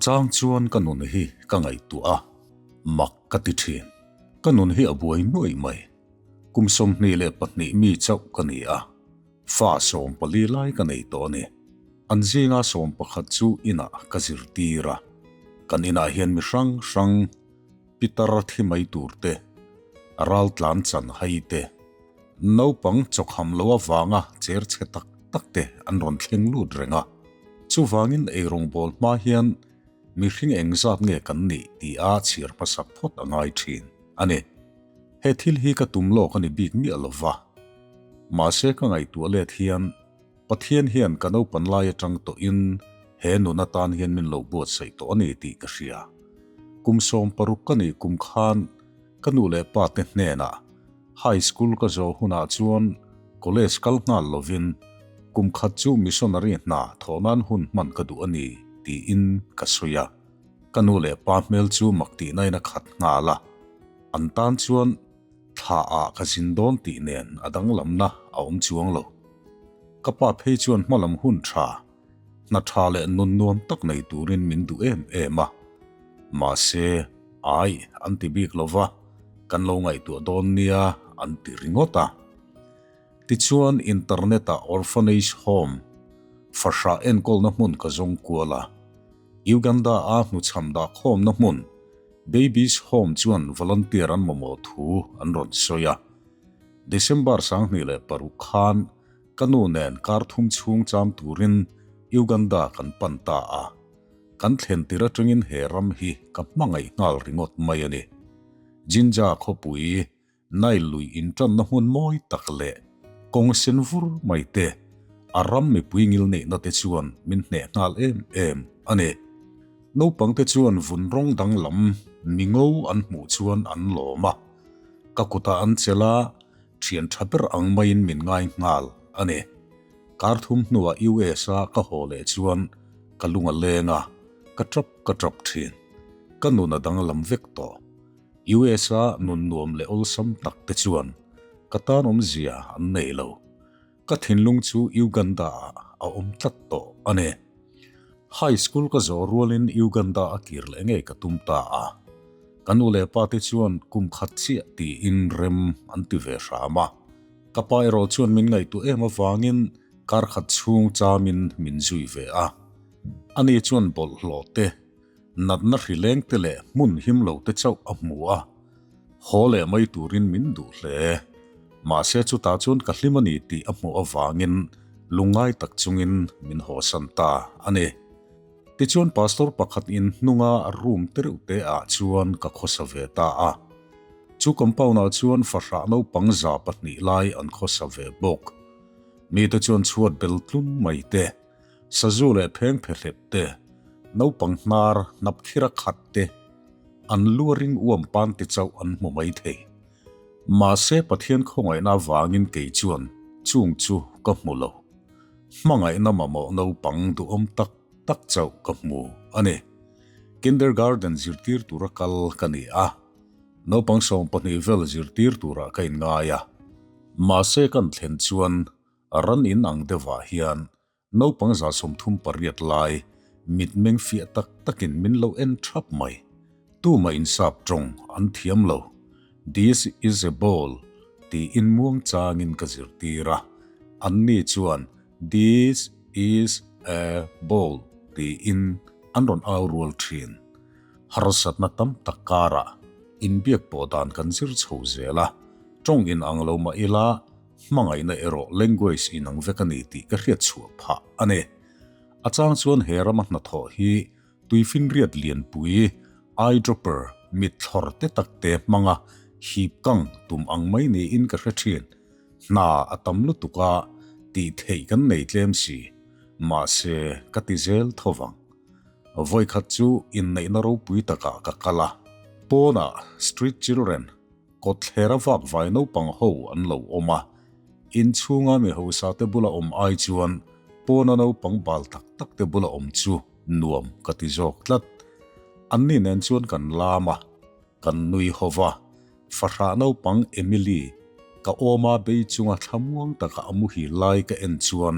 chang chuan ka nun hi ka ngaihtuah a, mak ka ti thin. Ka nun hi a buai nuaih mai. Kum 22 mi chauh ka ni a, fa 14 lai ka nei tawh a ni. An zinga 11 chu inah ka zirtir a, kan inah hian mi hrang hrang pitar thi mai tur te, ral tlan chan hai te, naupang chawkham lo avanga cher chhe tak tak te an rawn thleng lut reng a. Chuvangin eirawngbawl hma hian mihring engzat nge kan nih tih a chhiar hmasak phawt a ngai thin a ni. He thil hi ka tum lawk a ni bik miah lo va. Mahse ka ngaihtuah let hian Pathian hian ka naupan lai atang tawhin he nun atan hian min lo buatsaih tawh a ni tih ka hria. Kum 16 ka nih kum khan ka nu leh pa te hnenah high school ka zawh hunah chuan college kal nghal lovin kum khat chu missionary hna thawh nan hun hman ka duh a ni tiin ka sawi a. Ka nu leh pa hmel chu mak tihnain a khat nghal a. An tan chuan thla ah ka zin dawn tih nen a danglamna a awm chuang lo. Ka pa phei chuan hmalam hun tha, hna tha leh nun nuam tak nei turin min duh em em a. Mahse, ai an ti bik lo va, kan lo ngaihtuah dawn nia an ti ringawt a. Tichuan internet ah orphanage home, fahrah enkawlna hmun ka zawng kual a. Uganda a hnuchham dah khawmna hmun, Babies Home chuan volunteer an mamawh thu an rawn sawi a. December 2006 khan ka nu nen kar thum chhung cham turin Uganda kan pan ta a. Kan thlen tir atangin he ram hi ka hmangaih nghal ringawt mai a ni. Jinja khawpui Nile lui intanna hmun mawi tak leh kawng sen vur mai te, a ram mipui ngil neihna te chuan min hneh nghal em em a ni. Naupang te chuan vun rawng danglam mi ngo an hmuh chuan an lawm a, ka kutah an chelh a, thian tha ber ang maiin min ngai nghal a ni. Kar thum hnuah US a ka haw leh chuan ka lung a leng a, ka tap ka tap thin. Ka nun a danglam vek tawh. US-a nun nuam leh awlsam tak te chuan ka tan awmzia an nei lo. Ka thinlung chu Uganda-ah a awm tlat tawh a ni. High school ka zawh rualin Uganda a kir leh ngei ka tum ta a. Ka nu leh pa te chuan kum khat chiah tiin rem an ti ve hram a. Ka pa erawh chuan min ngaihtuah em avangin kar khat chhung chamin min zui ve a. Ani chuan bawlhhlawh te Natna hrileng te leh hmun him lo te chauh a hmu a, haw leh mai turin min duh hle. Mahse chutah chuan ka hlim a ni tih a hmuh avangin lungngai tak chungin min hawsan ta a ni. Tichuan pastor pakhat in hnunga room te reuh te ah chuan ka khawsa ve ta a. Chu compound ah chuan fahrah naupang 200 lai an khawsa ve bawk. Mite chuan chhuat bel tlum mai te, Sazu leh pheng phehlep te, naupang hnar hnap khira khat te, an lu a ring uam pan te chauh an hmu mai thei. Mahse Pathian khawngaihna avangin kei chuan chung chu ka hmu lo. Hmangaihna mamawh naupang duhawm tak tak chauh ka hmu a ni. Kindergarten zirtir tura kal ka ni a, naupang 12 vel zirtir turah ka inngai a. Mahse kan thlen chuan Ran in ang deuhah hian naupang 38 lai mitmeng fiah tak takin min lo en thap mai. Tumah insap tawng an thiam lo. This is a ball tiin muang changin ka zirtir a. Anni chuan This is a ball tiin an rawn au rual thin. Harsatna tam tak karah inbiak pawh dan kan zir chho zel a. Tawng in ang lo mah ila Hmangaihna erawh language in ang vek a ni tih ka hriat chhuah phah a ni. A chang chuan he rama hnathawh hi tuifinriat lianpui, eyedropper, mit thlawr te tak te hmanga hip kang tum ang mai niin ka hre thin. Hna a tam lutuk a, tih theih kan nei tlem si. Mahse, ka ti zel tho vang. Vawikhat chu inneihna ropui takah ka kal a. Pawnah street children Kawtthler a vak vai naupang ho an lo awm a, inchhunga mi hausa te bula awm ai chuan pawna naupang bal tak tak te bula awm chu nuam ka ti zawk tlat. Anni nen chuan kan lam a, kan nui ho va, fahrah naupang Emily ka awma bei chunga thlamuang taka a muhil lai ka en chuan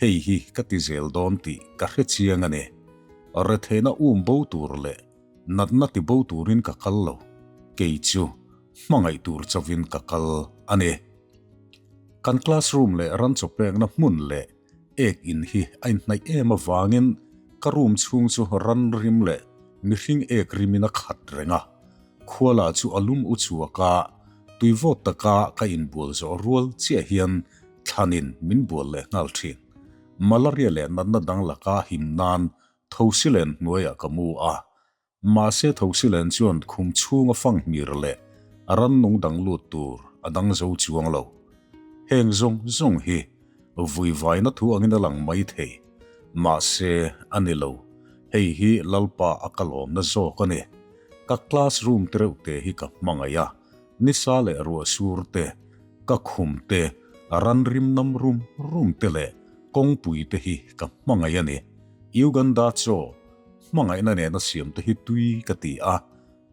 hei hi ka ti zel dawn tih ka hre chiang a ni. Retheihna um bo tur leh natna ti bo turin ka kal lo, kei chu hmangaih tur chauhin ka kal a ni. Kan classroom leh ran chawpekna hmun leh ek in hi a inhnaih em avangin ka room chhung chu ran rim leh mihring ek rimin a khat reng a. Khua lah chu a lum u chhuak a, tui vawt taka ka inbual zawh rual chiah hian thlanin min bual leh nghal thin. Malaria leh natna dang laka him nan Thosilen hnuaiah ka mu a, mahse Thosilen chuan khum chhunga fanghmir leh a rannung dang lut tur a dang zo chuang lo. Heng zawng zawng hi vuivaina thu angin a lang mai thei, mahse a ni lo, hei hi Lalpa a kalawmna zawk a ni. Ka classroom te reuh te hi ka hmangaih a, nisa leh ruahsur te, ka khum te, ran rim nam rum rum te leh kawngpui te hi ka hmangaih a ni. Uganda chaw hmangaihna nena siam te hi tui ka ti a,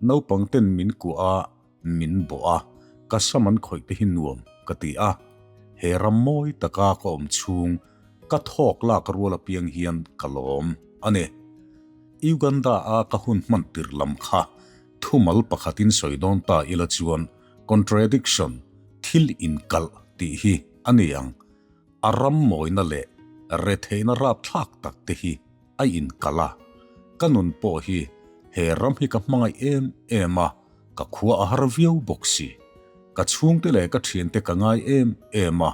naupang ten min kuah a, min bawh a, ka sam an khawih te hi nuam ka ti a. He ram mawi taka ka awm chhung ka thawk lak rual apiang hian ka lawm a ni. Uganda a ka hun hman tirh lam kha thumal pakhatin sawi dawn ta ila chuan contradiction, thil inkalh tih hi a ni ang. A ram mawina leh retheihna rapthlak tak te hi a inkalh a. Ka nun pawh hi he ram hi ka hmangaih em em a, ka khua a har viau bawk si. Ka chhungte leh ka thiante ka ngai em em a,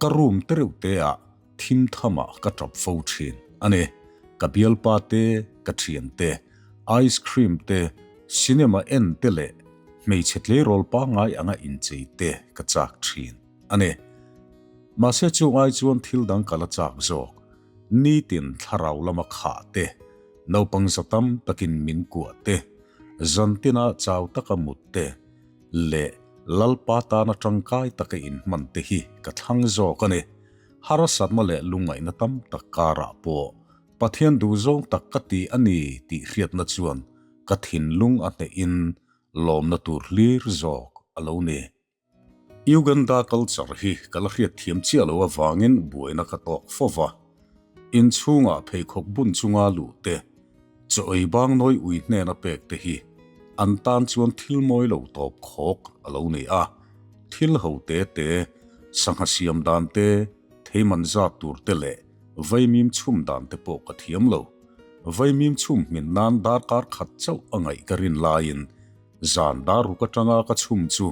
ka room te reuh te ah thim tham ah ka tap fo thin a ni. Ka bialpa te, ka thiante, ice cream te, cinema en te leh hmeichhe tleirawl pangngai anga inchei te ka chak thin a ni. Mahse chung ai chuan thil dang ka la chak zawk. Nitin thlarau lama khah te, naupang za tam takin min kuah te, zantina chau taka mut te, leh Lalpa tana tangkai taka inhman te hi ka thlang zawk a ni. Harsatna leh lungngaihna tam tak karah pawh Pathian duhzawng tak ka ti a ni tih hriatna chuan ka thinlung a hnehin lawmna tur hlir zawk a lo ni. Uganda culture hi ka la hriat thiam chiah lo avangin buaina ka tawk fo va. Inchhungah pheikhawk bun chunga luh te, chaw ei bang nawi ui hnena pek te hi an tan chuan thil mawi lo tawp khawk a lo ni a. Thil ho te te, sangha siam dan te, theiman zat tur te leh vaimim chhum dan te pawh ka thiam lo. Vaimim chhum hmin nan darkar khat chauh a ngaih ka rin laiin Zan dar ruk atanga ka chhum chu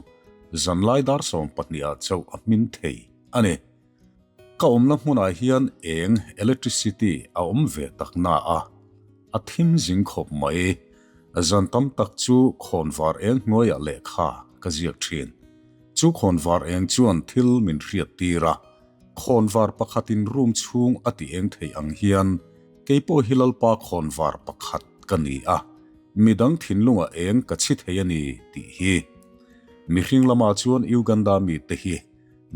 zanlai dar 12 ah chauh a hmin thei a ni. Ka awmna hmunah hian eng, electricity, a awm ve tak na a, a thim zing khawp mai. Zan tam tak chu khawnvar eng hnuaiah lehkha ka ziak thin. Chu khawnvar eng chuan thil min hriat tir a, khawnvar pakhatin room chhung a ti eng thei ang hian kei pawh hi Lalpa khawnvar pakhat ka ni a. Midang thinlungah eng ka chhi thei a ni tih hi. Mihring lamah chuan Uganda mite hi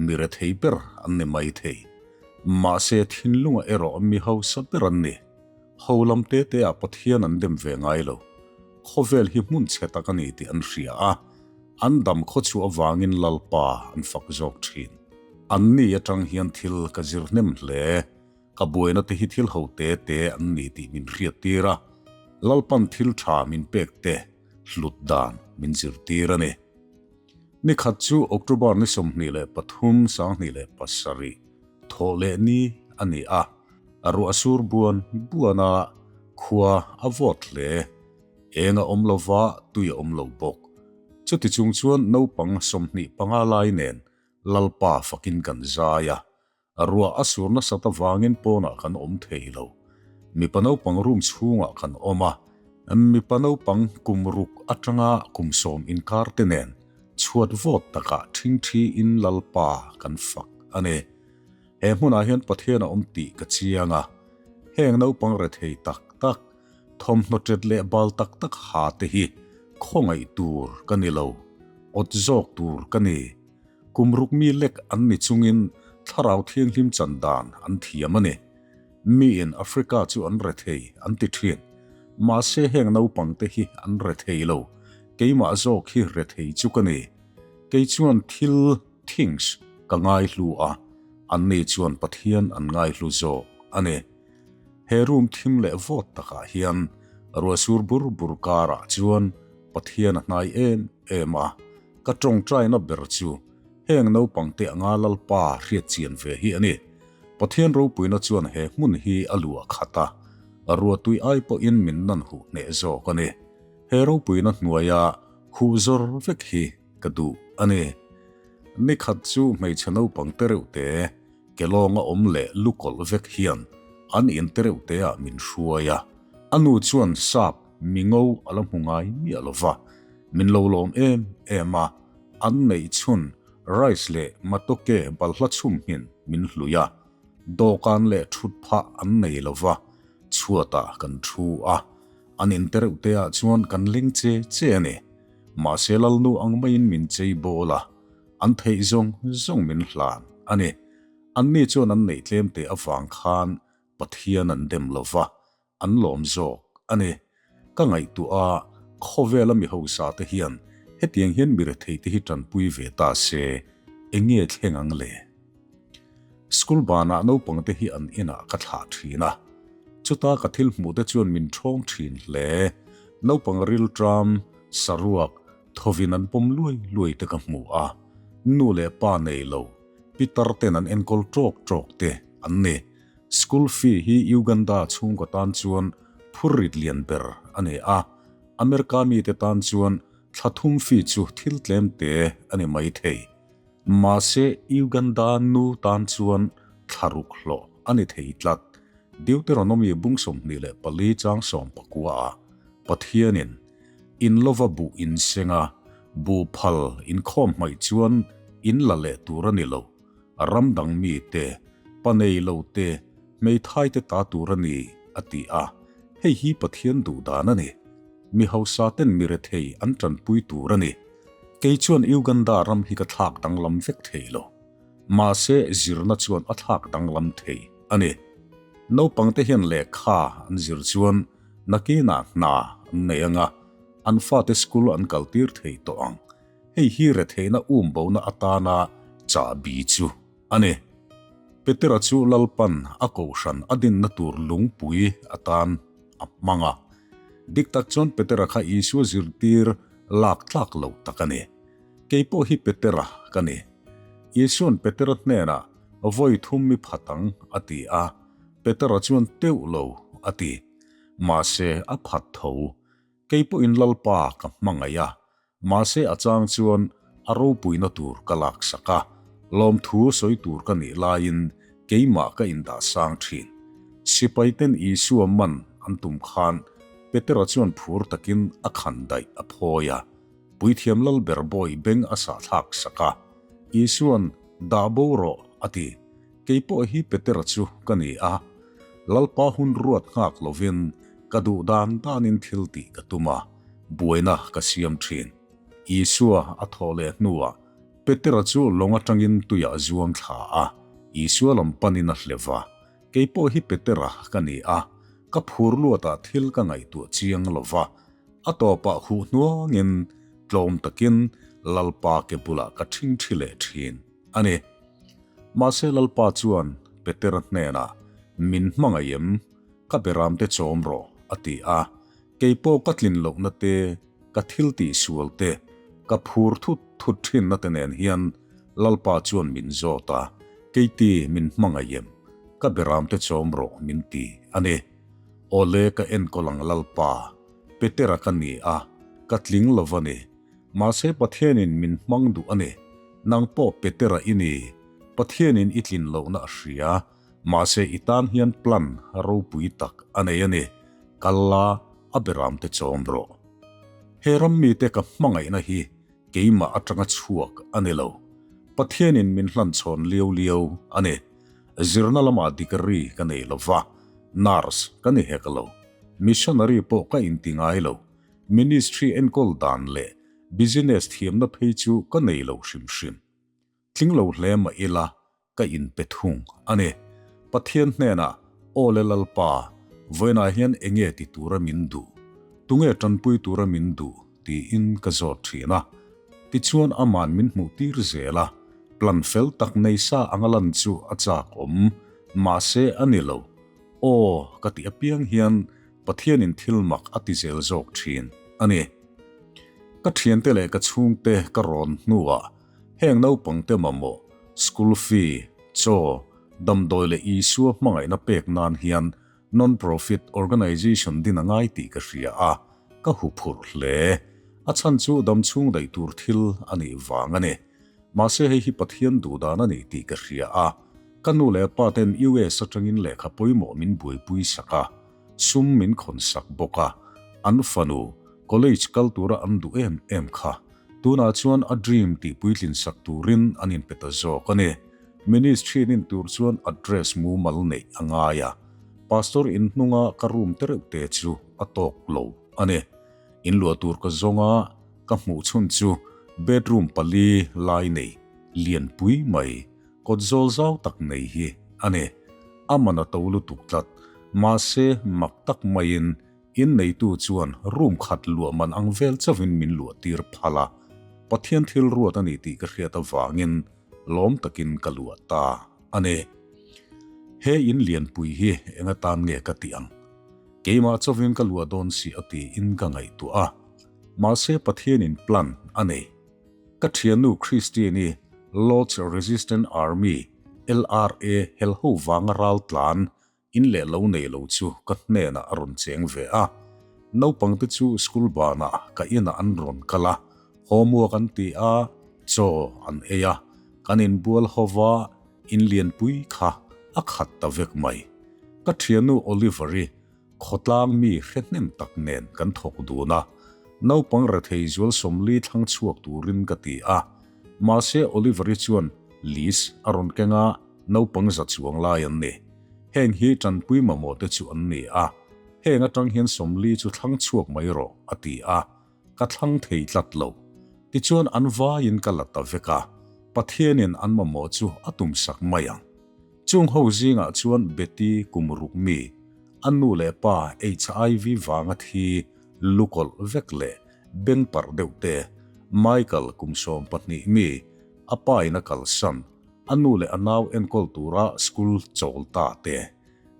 mi rethei ber an ni mai thei. Mahse thinlungah erawh mi hausa ber an ni. Ho lam te te ah Pathian an dem ve ngai lo. Khawvel hi hmun chhe tak a ni tih an hria a, an dam khawchhuah avangin Lalpa an fak zawk thin. Anni atang hian thil ka zir hnem hle. Ka buaina te hi thil ho te te an ni tih min hriat tir a, Lalpan thil tha min pek te hlut dan min zirtir a ni. Ni khat chu October ni 23 2007 thawh leh ni a ni a, ruah sur buan buan a, khua a vawt hle. Eng a awm lo va, tui a awm lo bawk. Chuti chung chuan naupang 25 lai nen Lalpa fakin kan zai a, Ruah a sur nasat avangin pawnah kan awm thei lo. Mipa naupang room chhungah kan awm a, mipa naupang kum ruk atanga kum sawm inkar te nen chhuat vawt takah ṭhingṭhi in Lalpa kan fak a ni. He hmunah hian Pathian a awm tih ka chiang a, heng naupang rethei tak tak, thawmhnaw ṭet leh bal tak tak ha te hi khawngaih tur ka ni lo, awt zawk tur ka ni. Kum ruk mi lek an ni chungin Thlarau Thianghlim chan dan an thiam a ni. Miin Africa chu an rethei an ti thin. Mahse heng naupangte hi an rethei lo. Keimah zawk hi rethei chu ka ni. Kei chuan thil, things, ka ngaihlu a, anni chuan Pathian an ngaihlu zawk a ni. He room thim leh vawt takah hian ruah sur bur bur karah chuan Pathian a hnai em em a, ka tawngtaina ber chu heng naupang te anga Lalpa hriat chian ve hi a ni. Pathian ropuina chuan he hmun hi a luah khat a, ruahtui ai pawhin min nan huh hneh zawk a ni. He ropuina hnuaia huh zawr vek hi ka duh a ni. Nikhat chu hmeichhe naupang te reuh te ke lawnga awm leh lu kawlh vek hian an in te reuh te ah min hruai a, a nu chuan sap mi ngo a la hmu ngai miah lo va, min lo lawm em em a, an neih chhun rice leh matoke balhla chhum hmin min hlui a, dawhkan leh thut phah an nei lo va, chhuatah kan thu a, an in te reuh te ah chuan kan leng che che a ni. Mahse Lalnu ang maiin min chei bawl a, an theih zawng zawng min hlan a ni. Anni chuan an neih tlem teh avang khan Pathian an dem lo va, an lawm zawk a ni. Ka ngaihtuah a, khawvela mi hausa te hian hetiang hian mi rethei te hi tanpui ve ta se, eng nge thleng ang le? School banah naupang te hi an inah ka thlah thin a, chuta ka thil hmuh te chuan min thawng thin hle. Naupang rilṭam, saruak, thawvin an pawm luai luai te ka hmu a, nu leh pa nei lo, pitar ten an enkawl ṭawk ṭawk te an ni. School fee hi Uganda chhungkaw tan chuan phurrit lian ber a ni a, America mite tan chuan thla thum fee chu thil tlem te a ni maithei. Mahse Uganda nu tan chuan thla ruk hlawh a ni thei tlat. Deuteronomy bung 24 chang 19 ah Pathianin In lova buh in seng a, buh phal inkhawm hmaih chuan in la leh tur a ni lo. Ram dang mi te, pa nei lo te, hmeithai te ta tur a ni, a ti a. Hei hi Pathian duh dan a ni. Mi hausa ten mi rethei an tanpui tur a ni. Kei chuan Uganda ram hi ka thlak danglam vek thei lo. Mahse zirna chuan a thlak danglam thei a ni. Naupang te hian lehkha an zir chuan nakinah hna an nei anga, an fate school an kaltir thei tawh ang. Hei hi retheihna umbona atana chahbi chu a ni. Petera chu Lalpan a kohhran a dinna tur lungpui atan a hmang a. Dik tak chuan Petera kha Isua zirtir lak tlak lo tak a ni. Kei pawh hi Petera ka ni. Isua'n Petera hnenah vawi thum mi phat ang a ti a, Petera chuan teuh lo a ti. Mahse a phat tho. Kei pawhin Lalpa ka hmangaih a, Mahse a chang chuan a ropuina tur ka laksak a, lawmthu sawi tur ka nih laiin keimah ka indah sang thin. Sipaiten Isua man an tum khan Petera chuan phur takin a khan daih a phawi a, Puithiam Lalber bawi beng a sahthlak sak a, Isua'n dah bo rawh a ti. Kei pawh hi Petera chu ka ni a, Lalpa hun ruat nghak lovin ka duh dan danin thil tih ka tum a, buaina ka siam thin. Isua a thawh leh hnuah Petera chu lawng atangin tuiah zuang thla a, Isua lam panin a hlev a. Kei pawh hi Petera ka ni a, ka phur luatah thil ka ngaihtuah chiang lo va, a tawpah huh hnuangin tlawm takin Lalpa ke bulah ka ṭhingṭhi leh ṭhin a ni. Mahse Lalpa chuan Petera hnenah, Min hmangaih em? Ka beramte chawm rawh, a ti a. Kei pawh ka tlin lohna te, ka thil tih sual te, ka phur thut thut thinna te nen hian Lalpa chuan min zawt a, Keiti min hmangaih em? Ka beramte chawm rawh, min ti a ni. Awle ka enkawl ang Lalpa, Petera ka ni a, ka tling lo va ni. Mahse Pathianin min hmang duh a ni. Nang pawh Petera i ni. Pathianin i tlin lohna a hria. Mahse i tan hian plan ropui tak a nei a ni. Kal la, a beramte chawm rawh. He ram mite ka hmangaihna hi keimah atanga chhuak a ni lo. Pathianin min hlanchhawn liau liau a ni. Zirna lamah degree ka nei lo va, nurse ka ni hek lo. Missionary pawh ka inti ngai lo. Ministry enkawl dan leh business thiamna phei chu ka nei lo hrim hrim. Tling lo hle mah ila ka inpe thung a ni. Pathian hnenah, Aw le Lalpa, vawiinah hian enge ti tura min duh? Tunge tanpui tura min duh? tiin ka zawt thin a. Tichuan aman min hmuh tir zel a, plan fel tak nei sa anga lan chu a chak awm, mahse a ni lo. Aw ka tih apiang hian Pathianin thil mak a ti zel zawk thin a ni. Ka thiante leh ka chhungte ka rawn hnuah heng naupangte mamawh, school fee, chaw, damdawi leh Isua hmangaihna pek nan hian non-profit organization din a ngai tih ka hria a, ka huphurh hle. A chhan chu damchhung daih tur thil a nih vang a ni. Mahse hei hi Pathian duhdan a ni tih ka hria a, ka nu leh pa ten US atangin lehkha pawimawh min buaipui sak a, sum min khawn sak bawk a, an fanu college kal tura an duh em em kha tunah chuan a dream tih puitlin sak turin an inpe ta zawk a ni. Ministry nin tur chuan address mumal neih a ngai a, Pastor inhnunga ka room tereuh te chu a tawk lo a ni. Inluah tur ka zawng a, Ka hmuh chhun chu bedroom pali lai nei lianpui mai kawt zawl zau tak nei hi a ni. A man a to lutuk tlat. Mahse mak tak maiin in neitu chuan room khat luah man ang vel chauhin min luah tir phal a. Pathian thil ruat a ni tih ka hriat avangin lawm takin ka luah ta a ni. He in lianpui hi eng atan nge ka tih ang? Keimah chauhin ka luah dawn si a tiin ka ngaihtuah a. Mahse Pathianin plan a nei. Ka thiannu Christine-i Lord's Resistance Army, LRA, helho vanga ral tlan in leh lo nei lo chu ka hnenah a rawn cheng ve a. Naupangte chu school banah ka inah an rawn kal a, homework an ti a, chaw an ei a, kan inbual ho va, in lianpui kha a khat ta vek mai. Ka thiannu Oliver-i Khawtlang mi hre hnem tak nen kan thawk dun a, naupang rethei zual 40 thlang chhuak turin ka ti a. Mahse Oliver-i chuan list a rawn keng a, naupang za chuang lai an ni. Heng hi tanpui mamawh te chu an ni a, heng atang hian 40 chu thlang chhuak mai rawh a ti a, ka thlang thei tlat lo. Tichuan an vaiin ka la ta vek a, Pathianin an mamawh chu a tumsak mai ang. Chung ho zingah chuan Betty kum ruk mi, a nu leh pa HIV vanga thi lukawlh vek leh beng parh deuh te, Michael kum 12 mi, a pa in a kalsan, a nu leh a nau enkawl tura school chawl ta te,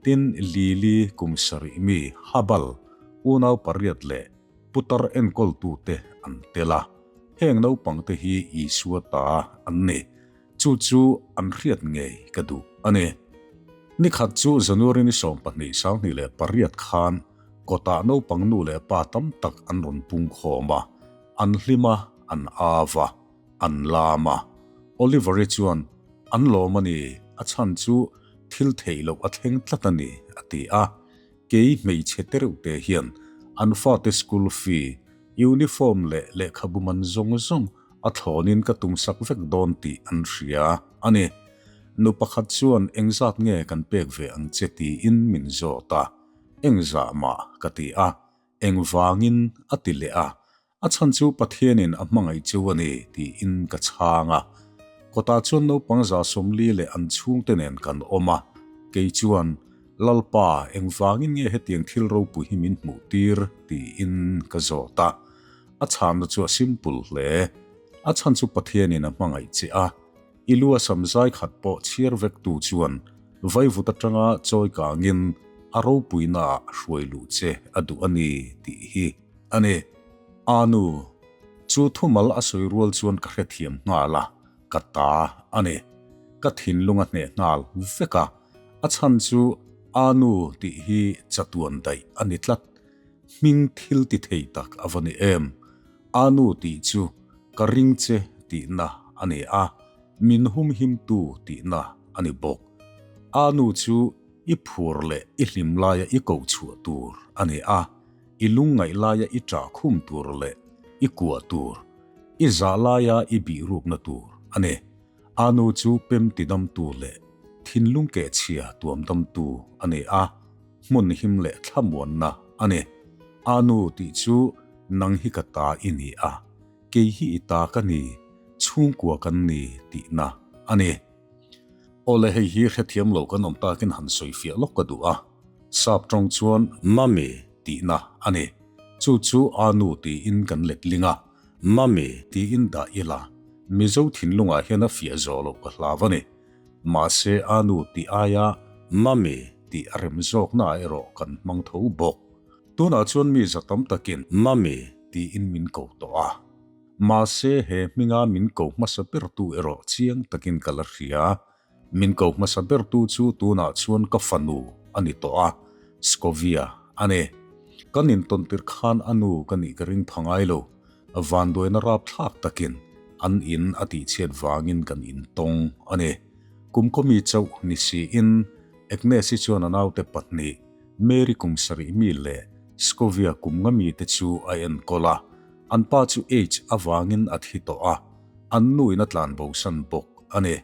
tin Lily kum 7 mi, Habal, unau pariat leh putar enkawltute an tel a, heng naupangte hi Isua ta an ni. Chu chu an hriat ngei ka duh a ni. Ni khat chu January ni 12 2008 khan kawtah naupang nu leh pa tam tak an rawn pung khawm a, an hlim a, an av a, an lam a. Oliver-i chuan, An lawm a ni, a chhan chu thil theih loh a thleng tlat a ni, a ti a. Kei hmeichhe te reuh te hian an fate school fee, uniform leh lehkhabu man zawng zawng a thlawnin ka tumsak vek dawn tih an hria a ni. Nu pakhat chuan engzat nge kan pek ve ang che tiin min zawt a, engzah mah ka ti a, engvangin a ti leh a, A chhan chu Pathianin a hmangaih chu a ni tiin ka chhang a. Kawtah chuan naupang 40 leh an chhungte nen kan awm a. Kei chuan, Lalpa, engvangin nge hetiang thil ropui hi min hmuh tir? tiin ka zawt a. A chhanna chu a simple hle. A chhan chu Pathianin a hmangaih che a. I lu a sam zai khat pawh chhiar vektu chuan vaivut atanga chawi kangin a ropuinaah hruai luh che a duh a ni tih hi. A ni, a nu, chu thumal a sawi rual chuan ka hrethiam nghal a, ka ta a ni. Ka thinlung a hneh nghal vek a, a chhan chu a nu tih hi chatuan daih a ni tlat. Hming thil ti thei tak a va ni em? A nu tih chu ka ring che tihna a ni a, min humhimtu tihna a ni bawk. A nu chu i phur leh i hlim laia i koh chhuah tur a ni a. I lungngaih laia i ṭah khum tur leh i kuah tur, i zah laia i bihrukna tur a ni. A nu chu pem tidamtu leh thinlung kehchhia tuamdamtu a ni a, hmun him leh thlamuanna a ni. A nu tih chu nang hi ka ta i ni a, kei hi i ta ka ni, chhungkua kan ni tihna a ni. Awle hei hi hrethiam lo kan awm takin han sawifiah lawk ka duh a. Sap tawng chuan Mummy tihna a ni. Chu chu a nu tiin kan letling a, Mummy tiin dah ila, Mizo thinlungah hian a fiah zawh loh ka hlau a ni. Mahse a nu tih aia Mummy. tih a rem zawknaah erawh kan hmang tho bawk. Tunah chuan mi za tam takin Mummy tiin min ko tawh a. Mahse he hminga min ko hmasa bertu erawh chiang takin ka la hria. Min ko hmasa bertu chu tunah chuan ka fanu a ni tawh a, Scovia a ni. Kan intawn tirh khan a nu ka nih ka ring pha ngai lo. Vanduaina rapthlak takin an in a tihchhiat vangin kan intawng a ni. Kum kawmi chauh ni siin Agnes-i chuan a naute pahnih, Mary kum sarih mi leh Scovia kum nga mite chu a enkawl a. An pa chu AIDS avangin a thi tawh a, an nuin a tlanbosan bawk a ni.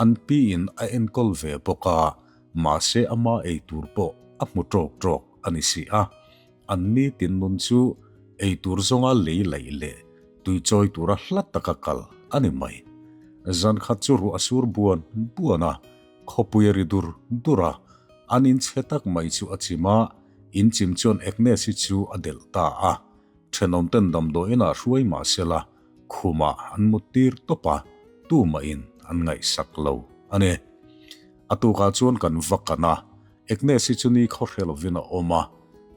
An piin a enkawl ve bawk a, mahse ama ei tur pawh a hmu tawk tawk a ni si a. An nitin nun chu ei tur zawnga lei laih leh tui chawi tura hla taka kal a ni mai. Zan khat chu ruah a sur buan buan a, khawpui a ri dur dur a, an inchhe tak mai chu a chim a, inchim chuan Agnes-i chu a delh ta a. Thenawmten damdawiinah hruai mah sela khumah an mut tir tawp a, tumahin an ngaihsak lo a ni. A tukah chuan kan va kan a, Agnes-i chu ni khawhre lovin a awm a,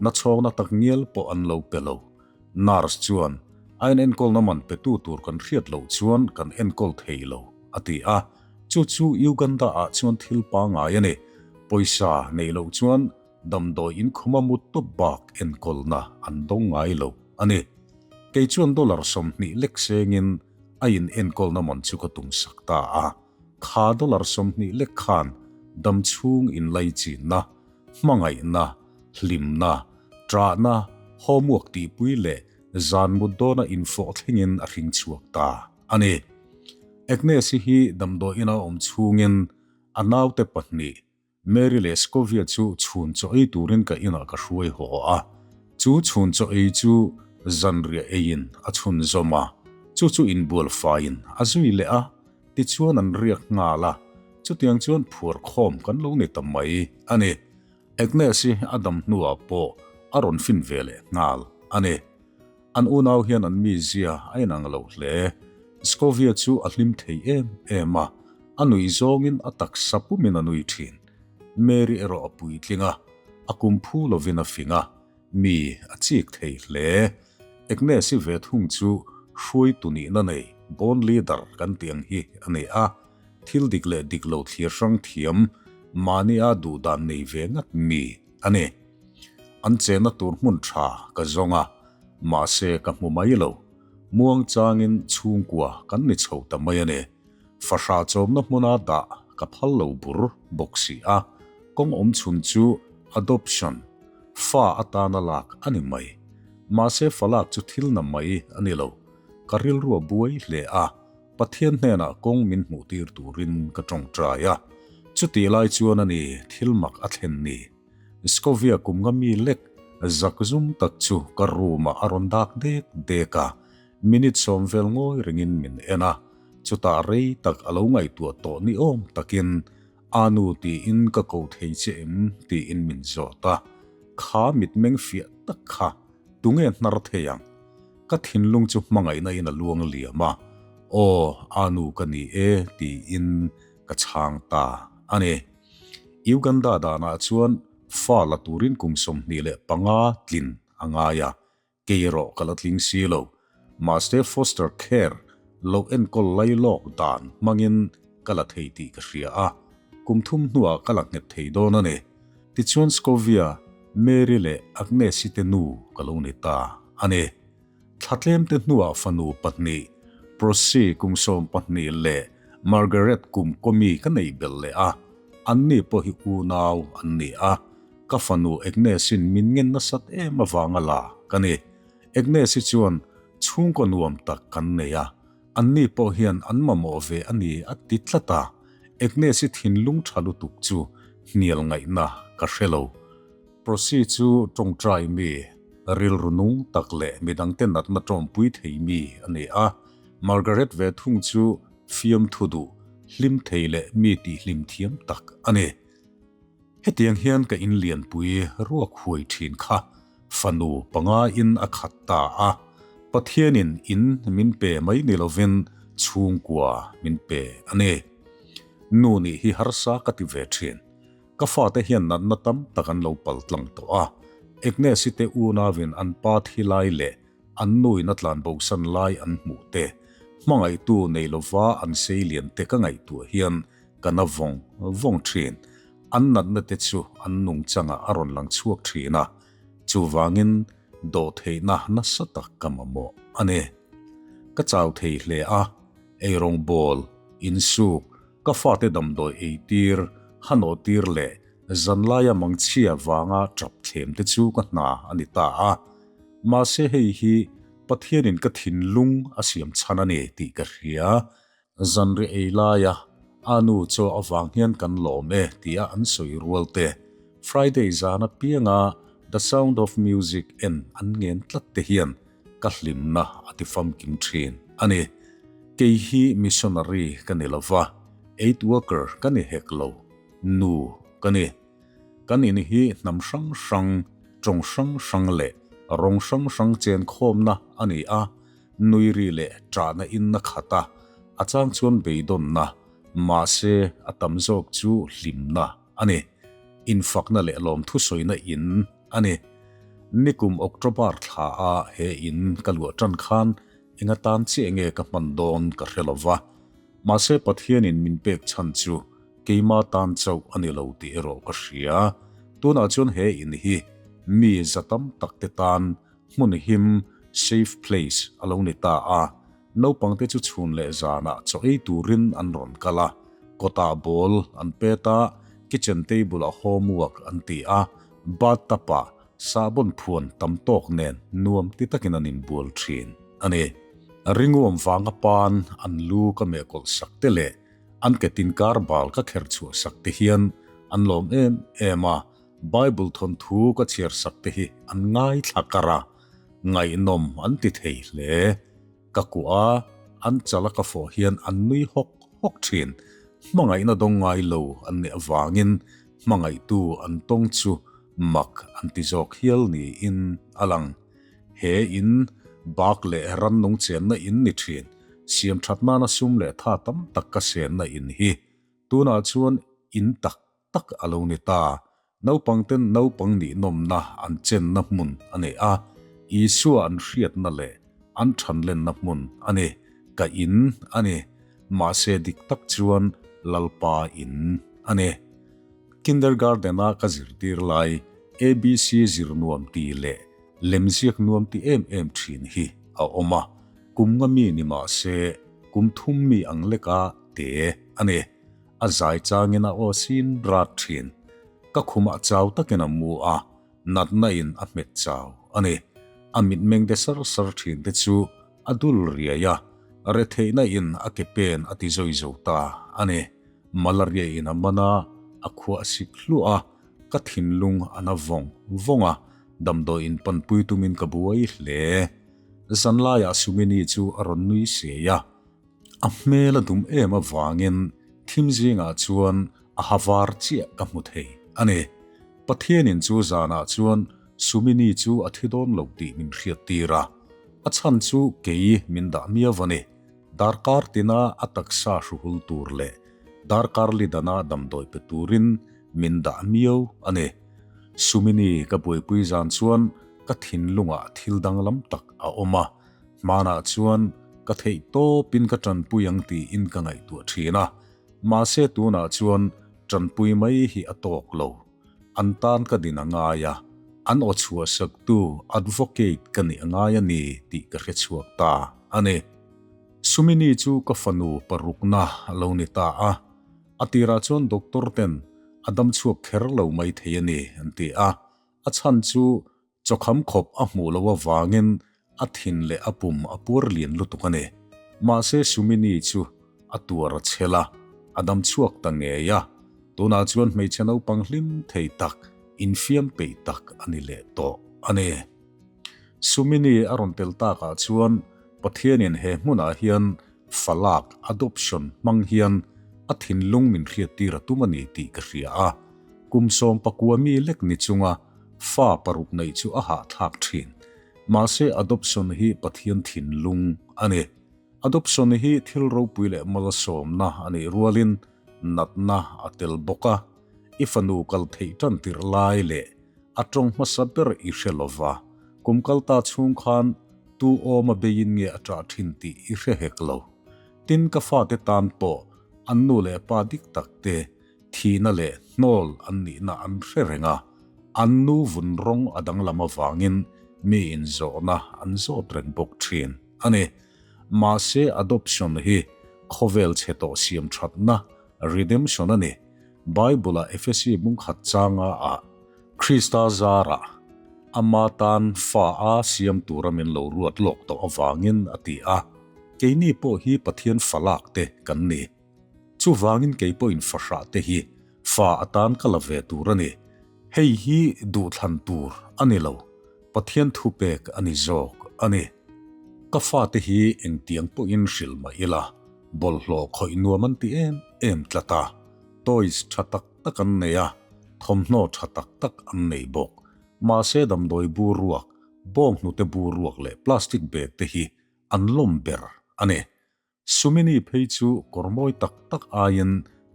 nachhawkna tak ngial pawh an lo pe lo. Nurse chuan, A inenkawlna man petu tur kan hriat loh chuan kan enkawl thei lo, a ti a. Chu chu Uganda-ah chuan thil pangngai a ni. Pawisa neih loh chuan Damdawi in khuma mut tawp bak enkawlna an dawng ngai lo a ni. Kei chuan dollar 20 lek sengin a in enkawlna man chu ka tumsak ta a. Kha dollar 20 lek khan dam chhung inlaichinna, hmangaihna, hlimna, ṭahna, homework tihpui leh zan mut dawna infawh thlengin a hring chhuak ta a ni. Agnes-i hi damdawi ina awm chhungin a naute pahnih Mary leh Scovia chu chhun chaw ei turin ka inah ka hruai haw a, chu chhun chaw ei chu zanriah eiin a chhun zawm a, chu chu inbual faiin a zui leh a, tichuan an riak nghal a, chutiang chuan phuar khawm kan lo ni ta mai a ni. Agnes-i a dam hnuah pawh a rawn fin ve leh nghal a ni. An unau hian an mizia a inang lo hle. Scovia chu a hlim thei em em a, a nuih zawngin a taksa pumin a nui thin. Mary erawh a puitling a, a kum phu lovin a fing a, mi a chik thei hle. Agnes-i ve thung chu hruaitu nihna nei, born leader kan tih ang hi a ni a, thil dik leh dik lo thlir hrang thiam, mahnia duhdan nei ve ngat mi a ni. An chenna tur hmun tha ka zawng a, mahse ka hmu mai lo. Muang changin chhungkua kan ni chho ta mai a ni. Fahrah chawmna hmuna dah ka phal lo bur bawk si a, kawng awm chhun chu adoption, fa atana lak a ni mai. Mahse fa lak chu thil na mai a ni lo. Ka rilru a buai hle a, Pathian hnenah kawng min hmuh tir turin ka tawngtai a. Chutih lai chuan a ni thil mak a thlen ni. Scovia kum nga mi lek zak zum tak chu ka room ah a rawn dak dek dek a, minute sawm vel ngawi rengin min en a, chutah rei tak a lo ngaihtuah tawh ni awm takin, Anu tiin ka ko thei che em? tiin min zawt a, kha mitmeng fiah tak kha tunge hnar thei ang? Ka thinlung chu hmangaihna in a luang liam a, Aw, Anu ka ni e tiin ka chhang ta a ni. Uganda danah chuan fa la turin kum 25 tlin a ngai a, kei erawh ka la tling si lo. Mahse foster care lo enkawl lai lawk dan hmangin ka la thei tih ka hria a, kum thum hnuah ka la nghet thei dawn a ni. Tichuan Scovia, Mary leh Agnes-i te nu ka lo ni ta a ni. Thla tlemte hnuah fanu pahnih, Prossy kum 12 leh Margaret kum kawmi ka neih belh leh a, anni pawh hi unau an ni a, ka fanu Agnes-in min ngen nasat em avanga la ka ni. Agnes-i chuan chhungkaw nuam tak kan nei a, anni pawh hian an mamawh ve a ni a ti tlat a, Agnes-i thinlung tha lutuk chu hnial ngaihna ka hre lo. Prossy chu tawngtai mi, rilru nung tak leh midangte natna tawmpui thei mi a ni a. Margaret ve thung chu fiamthu duh, hlim thei leh mi tihhlim thiam tak a ni. Hetiang hian ka inlianpui ruak huai thin kha fanu panga in a khat ta a. Pathianin in min pe mai ni lovin chhungkua min pe a ni. Nu nih hi harsa ka ti ve thin. Ka fate hian natna tam tak an lo pal tlang tawh a, Agnes-i te unauin an pa thi lai leh an nuin a tlanbosan lai an hmuh te, hmangaihtu nei lova an seilian te ka ngaihtuah hian ka na vawng vawng thin. An natna te chu an nungchangah a rawn lang chhuak thin a, chuvangin dawhtheihna nasa tak ka mamawh a ni. Ka chau thei hle a, eirawngbawl, insuk, Ka fate damdawi eitir, hanawhtir leh zanlaia mangchhia vanga tap thlem te chu ka hna a ni ta a. Mahse hei hi Pathianin ka thinlung a siam chhan a ni tih ka hria. Zanri ei laia a nu chaw avang hian kan lawm e tia an sawi rual te, Friday zan apianga The Sound of Music en an ngen tlat te hian ka hlimna a ti famkim thin a ni. Kei hi missionary ka ni lo va, aid worker ka ni hek lo, nu ka ni. Kan in hi hnam hrang hrang, tawng hrang hrang leh rawng hrang hrang chenkhawmna a ni a, nuiri leh ṭahna in a khat a, a chang chuan beidawnna, mahse a tam zawk chu hlimna a ni. Infakna leh lawmthusawina in a ni. Nikum October thla a he in ka luah tan khan enga tan chiah nge ka hman dawn ka hre lo va. Mahse Pathianin min pek chhan chu keima tan chauh a ni lo tih erawh ka hria. Tunah chuan he in hi mi za tam tak te tan hmun him, safe place, a lo ni ta a. Naupangte chu chhun leh zanah chaw ei turin an rawn kal a, kawtah ball an pet a, kitchen table-ah homework an ti a, bathtub-ah sahbawn phuan tam tawk nen nuam ti takin an inbual thin a ni. Ringuam vanga pan an lu ka meh kawlh sak te leh an ke tin kar bal ka kher chhuah sak te hian an lawm em em a, Bible thawnthu ka chhiar sak te hi an ngaithla kar a, ngaihnawm an ti thei hle. Ka kuah a, an chal a ka fawh hian an nui hawk hawk thin. Hmangaihna dawng ngai lo an nih avangin hmangaihtu an tawng chu mak an ti zawk hial niin a lang. He in bak leh rannung chenna in ni thin, siam that nana sum leh tha tam tak ka senna in hi tunah chuan in tak tak a lo ni ta. Naupangten naupang nih nawmna an chenna hmun a nei a, Isua an hriatna leh an thanlenna hmun a ni. Ka in a ni. Mahse dik tak chuan Lalpa in a ni. Kindergarten-a ka zirtir lai ABC zir nuam ti leh lemziak nuam ti em em thin hi a awm a, kum nga mi ni mah se kum thum mi ang leka te a ni. A zai changin a aw sin rat thin. Ka khumah chau takin a mu a, natna in a hmet chau a ni. A mitmeng de sar sar thin te chu a dul riai a, retheihna in a ke pen a ti zawi zo ta a ni. Malaria in a man a, a khuah sik hluah a, ka thinlung a na vawng vawng a, damdawi in panpui tumin ka buai hle. Zanlaiah Sumini chu a rawn nui siai a. A hmel a dum em avangin thim zingah chuan a ha var chiah ka hmu thei a ni. Pathianin chu zanah chuan Sumini chu a thi dawn lo tih min hriat tir a, a chhan chu kei min dah miau a ni. Darkar tina a taksa hruhul tur leh darkar li dana damdawi pe turin min dah miau a ni. Sumini ka buaipui zan chuan ka thinlungah thil danglam tak a awm a, Hmanah chuan ka theih tawpin ka tanpui ang tiin ka ngaihtuah thin a, mahse tunah chuan tanpui mai hi a tawk lo. An tan ka din a ngai a, an aw chhuahsaktu advocate ka nih a ngai a ni tih ka hre chhuak ta a ni. Sumini chu ka fanu parukna a lo ni ta a, a tirah chuan doctor ten a dam chhuak kher lo mai thei a ni an ti a, a chhan chu Chawkham khawp a hmuh loh avangin a thin leh a pum a puar lian lutuk a ni. Mahse Sumini chu a tuar a chhel a, a dam chhuak ta ngei a. Tunah chuan hmeichhe naupang hlim thei tak, infiam peih tak a ni leh tawh a ni. Sumini a rawn tel takah chuan Pathianin he hmunah hian falak, adoption, hmang hian a thinlung min hriattir a tum a ni tih ka hria a. Kum 19 mi lek ni chunga Fa paruk neih chu a hahthlak thin. Mahse adoption hi Pathian thinlung a ni. Adoption hi thil ropui leh malsawmna a nih rualin natna a tel bawk a. I fanu kal theih tan tirh lai leh a tawng hmasa ber i hre lo va, kum kal ta chhung khan tu awma beiin nge a ṭah ṭhin tih i hre hek lo. Tin, ka fate tan pawh an nu leh pa dik tak te thihna leh hnawl an nihna an hre reng a, an nu vun rawng a danglam avangin mi inzawhna an zawt reng bawk ṭhin a ni. Mahse, adoption hi khawvel chhe tawh siam ṭhatna, redemption, a ni. Bible-a Efesi bungkhat changa ah Krista zarah ama tan fa a siam tura min lo ruat lawk tawh avangin a ti a, keini pawh hi Pathian fa lak te kan ni. Chuvangin kei pawhin fahrah te hi fa atan ka la ve tur a ni. Hei hi duhthlan tur a ni lo, Pathian thupek a ni zawk a ni. Ka fate hi engtiang pawhin hrilh mah ila, bawlhhlawh khawih nuam an ti em em tlat a, toys tha tak tak an nei a, thawmhnaw tha tak tak an nei bawk. Mahse damdawi bur ruak, bawnghnute bur ruak leh plastic bag te hi an lawm ber a ni. Sumini phei chu kawr mawi tak tak aiin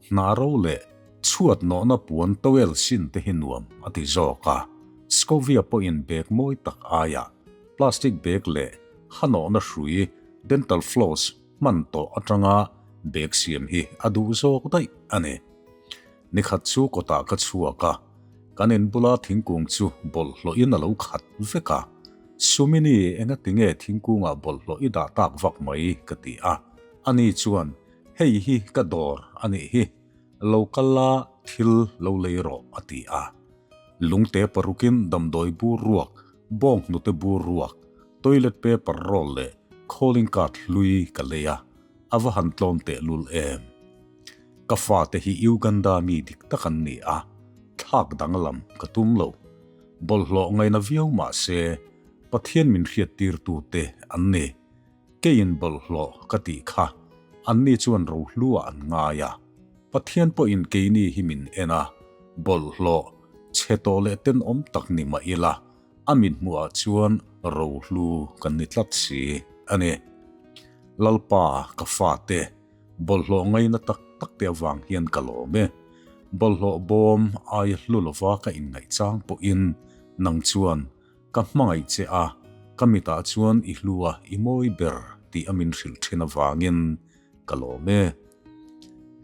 hna ro leh chhuat nawhna puan towel sin te hi nuam a ti zawk a. Scovia pawhin bag mawi tak aiah plastic bag leh ha nawhna hrui, dental floss, hman tawh atanga bag siam hi a duh zawk daih a ni. Nikhat chu kawtah ka chhuak a, kan in bula thingkung chu bawlhhlawhin a lo khat vek a. Sumini, engatinge thingkungah bawlhhlawh i dah tak vak mai? ka ti a. Ani chuan, Hei hi ka dawr a nih hi, lo kal la thil lo lei rawh a ti a. Lungte parukin damdawi bur ruak, bawnghnute bur ruak, toilet paper roll leh calling card hlui ka lei a, a va han tlawm tehlul em. Ka fate hi Uganda mi dik tak an ni a, thlak danglam ka tum lo. Bawlhhlawh ngaina viau mah se, Pathian min hriattirtute an ni. Keiin bawlhhlawh ka tih kha anni chuan rohluah an ngai a. Pathian pawhin keini hi min en a, bawlhhlawh, chhe tawh leh tenawm tak ni mah ila, a mithmuhah chuan rohlu kan ni tlat si a ni. Lalpa, ka fate, Bawlhhlawh ngaina tak tak te avang hian ka lawm e. Bawlhhlawh bawm aia hlu lova ka inngaih chang pawhin nang chuan ka hmangaih che a, ka mitah chuan i hlu a, i mawi ber tih a min hrilh thin avangin ka lawm e.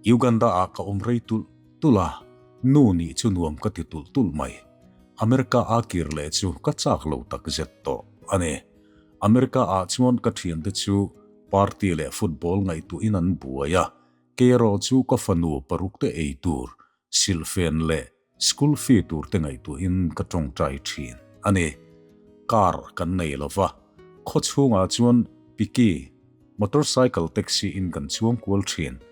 Uganda ah ka awm rei tulh tulh a, nu nih chu nuam ka ti tulh tulh mai. America a kir leh chu ka chak lo takzet tawh a ni. America ah chuan ka thiante chu Party leh football ngaihtuahin an buai a, kei erawh chu ka fanu paruk te ei tur, silhfen leh school fee tur te ngaihtuahin ka tawngtai thin a ni. Car kan nei lo va, khaw chhungah chuan Piki, motorcycle taxi in kan chuang kual thin.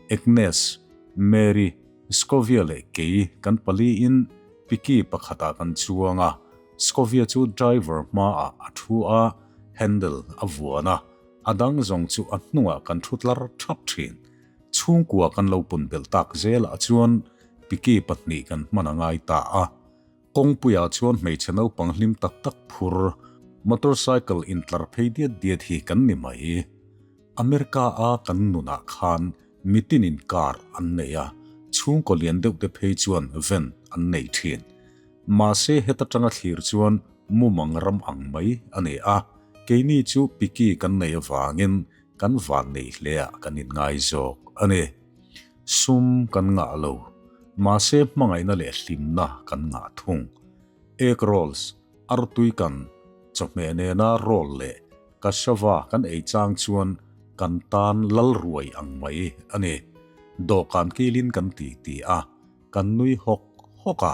Agnes, Mary, Scovia leh kei kan paliin Piki pakhatah kan chuang a, Scovia chu driver hmaah a thu a, handle a vuan a, a dang zawng chu a hnungah kan thu tlar thap thin. Chhungkua kan lo pun belh tak zelah chuan Piki pahnih kan hman a ngai ta a. Kawngpuiah chuan hmeichhe naupang hlim tak tak phur, motorcycle intlar phei diat diat hi kan ni mai. America a kan nunah khan mitinin car an nei a, chhungkaw lian deuh te phei chuan van an nei thin. Mahse heta tanga thlir chuan mumang ram ang mai a ni a, keini chu piki kan nei avangin kan van nei hle ah kan inngai zawk a ni. Sum kan ngah lo, mahse hmangaihna leh hlimna kan ngah thung. Egg rolls, artui kan, chawhmeh nena roll leh cassava kan ei chang chuan kan tan lal ruai ang mai a ni. Dawhkan kilin kan ti ti a, kan nui hawk hawk a,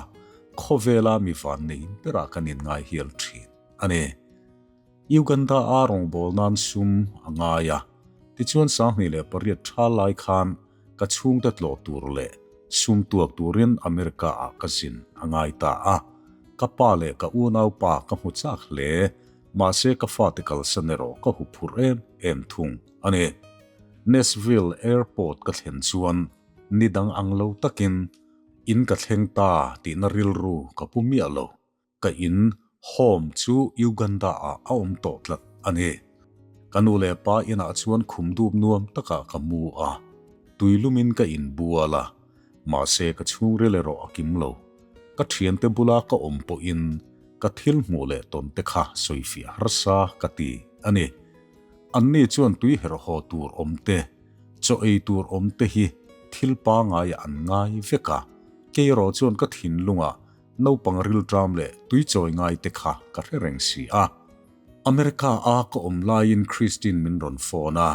khawvela mi van nei berah kan inngai hial thin a ni. Uganda a rawngbâwl nan sum a ngai a, tichuan 2008 tha lai khan ka chhungte tlawh tur leh sum tuak turin America ah ka zin a ngai ta a. Ka pa leh ka unaupa ka hmu chak hle, mahse ka fate kalsan erawh ka hu phurh em em thung a ni. Nashville Airport ka thlen chuan ni dang ang lo takin in ka thleng ta tihna rilru ka pu miah lo. Ka in, home, chu Uganda ah a awm tawh tlat a ni. Ka nu leh pa inah chuan khum dup nuam takah ka mu a, tuilumin ka inbual a. Mahse ka chhungril erawh a kim lo. Ka thiante bula ka awm pawhin ka thil hmuh leh tawn te kha sawifiah harsa ka ti a ni. Anni chuan tui herh haw tur awm te, chaw ei tur awm te hi thil pangaiah an ngai vek a, kei erawh chuan ka thinlungah naupang rilṭam leh tui chawi ngai te kha ka hre reng si a. America a ka awm laiin Christine min rawn phone a,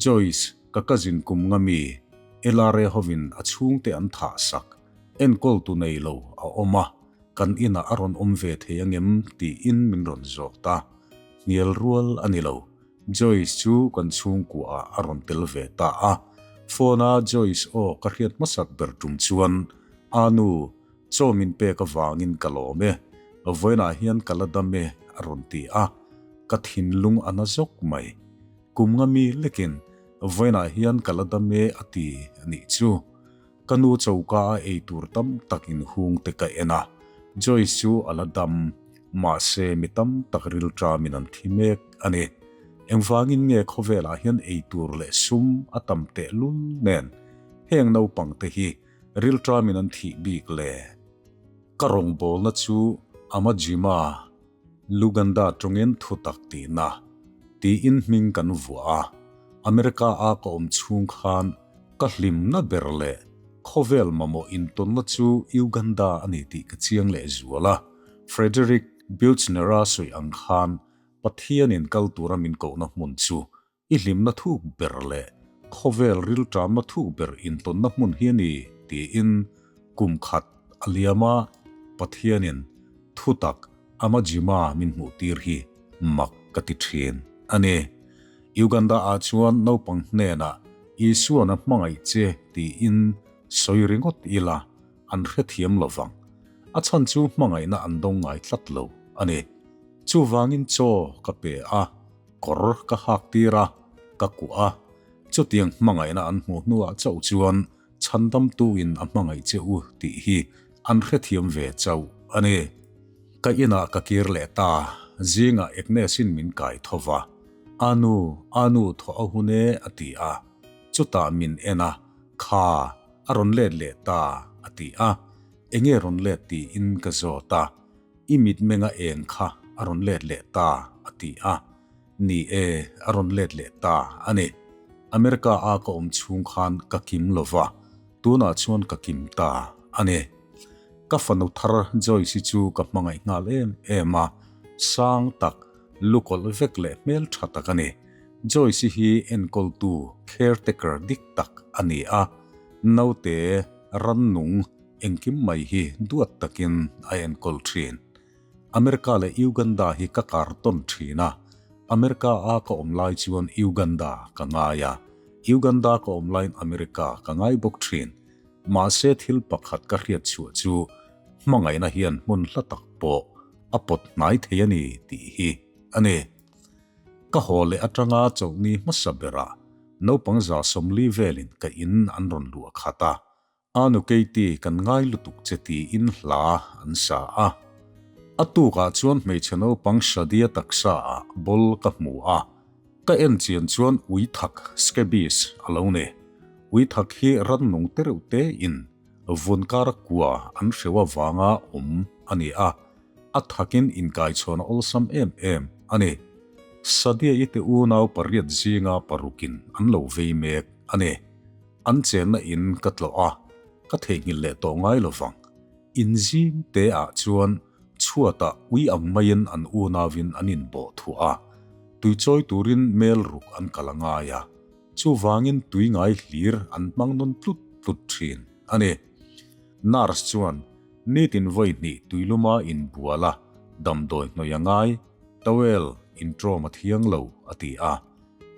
Joyce, ka cousin kum nga mi, LRA hovin a chhungte an thah sak, enkawl tu nei lo a awm a, kan inah a rawn awm ve thei angem tiin min rawn zawt a, hnial rual a ni lo. Joyce chu kan chhungkuaah a rawn tel ve ta a, phone a Joyce aw ka hriat hmasak ber tum chuan, Anu, chaw min pek avangin ka lawm e, vawiinah hian ka la dam e a rawn ti a, ka thinlung a na zawk mai. Kum nga mi lekin vawiinah hian ka la dam e a ti a nih chu. Ka nu choka a ei tur tam tak inhung te ka en a, Joyce chu a la dam, mahse mi tam tak rilṭamin an thi mek a ni. Engvangin nge khawvelah hian ei tur leh sum a tam tehlul nen heng naupang te hi rilṭamin an thih bik le? Ka rawngbawlna chu Amajima Luganda tawngin thutak tihna tiin hming kan vuah a, America a ka awm chhung khan ka hlimna ber leh khawvel mamawh intawnna chu Uganda a ni tih ka chiang leh zual a, Frederick Buechner-a sawi ang khan Pathianin kal tura min kohna hmun chu I hlimna thuk ber leh khawvel rilṭamna thuk ber intawnna hmun hi a ni, tiin kum khat a liam a, Pathianin thutak Amajima min hmuhtir hi mak ka ti ṭhin a ni. Uganda-ah chuan naupang hnenah Isuan a hmangaih che tiin sawi ringawt ila an hrethiam lo vang. A chhan chu hmangaihna an dawng ngai tlat lo a ni. Chuvangin chaw ka pe a. Kawr ka hak tir a, ka kuah a, chutiang hmangaihna an hmuh hnuah chauh chuan chhandamtuin a hmangaih che u tih hi an hrethiam ve chauh a ni. Ka inah ka kir leh ta, zingah Agnes-in min kai tho va, Anu, Anu thaw a hun e a ti a, chutah min en a, Kha, a rawn let leh ta a ti a, enge rawn let tiin ka zawt a. I mitmenga eng kha a rawn let leh ta, a ti a. Ni e, a rawn let leh ta a ni. America a ka awm chhung khan ka kim lo va, tunah chuan ka kim ta a ni. Ka fanu thar Joyce-i chu ka hmangaih nghal em em a, sang tak, lukawlh vek leh hmeltha tak a ni. Joyce-i hi enkawltu, caretaker, dik tak a ni a, naute, rannung, Engkim mai hi duat takin a enkawl thin. America leh Uganda hi ka kar tawn thin a, America a ka awm lai chuan Uganda ka ngai a, Uganda ka awm laiin America ka ngai bawk thin. Mahse thil pakhat ka hriat chhuah chu hmangaihna hian hmun hla tak pawh a pawt hnai thei a ni tih hi a ni. Ka haw leh atanga chawlhni hmasa berah naupang 40 velin ka in an rawn luah khat a, A nu Katie kan ngai lutuk che tiin hla an sa a. A tukah chuan hmeichhe naupang Shadia taksa ah ball ka hmu a, ka en chian chuan ui thak, scabies, a lo ni. Ui thak hi rannung te reuh te in vun kara kua an hreu avanga awm a ni a, a thakin inkaichhawn a awlsam em em a ni. Shadia i te unau pariat zinga parukin an lo vei mek a ni. An chenna in ka tlawh a, ka theihnghilh leh tawh ngai lo vang. In zim te ah chuan chhuatah ui ang maiin an unauin an inbawh thuah a, tui chawi turin mel ruk an kal a ngai a, chuvangin tui ngai hlir an hmang nawn tlut tlut thin a ni. Nurse chuan nitin vawi hnih tuiluma inbual a, damdawi hnawih a ngai, towel intrawm a thiang lo a ti a.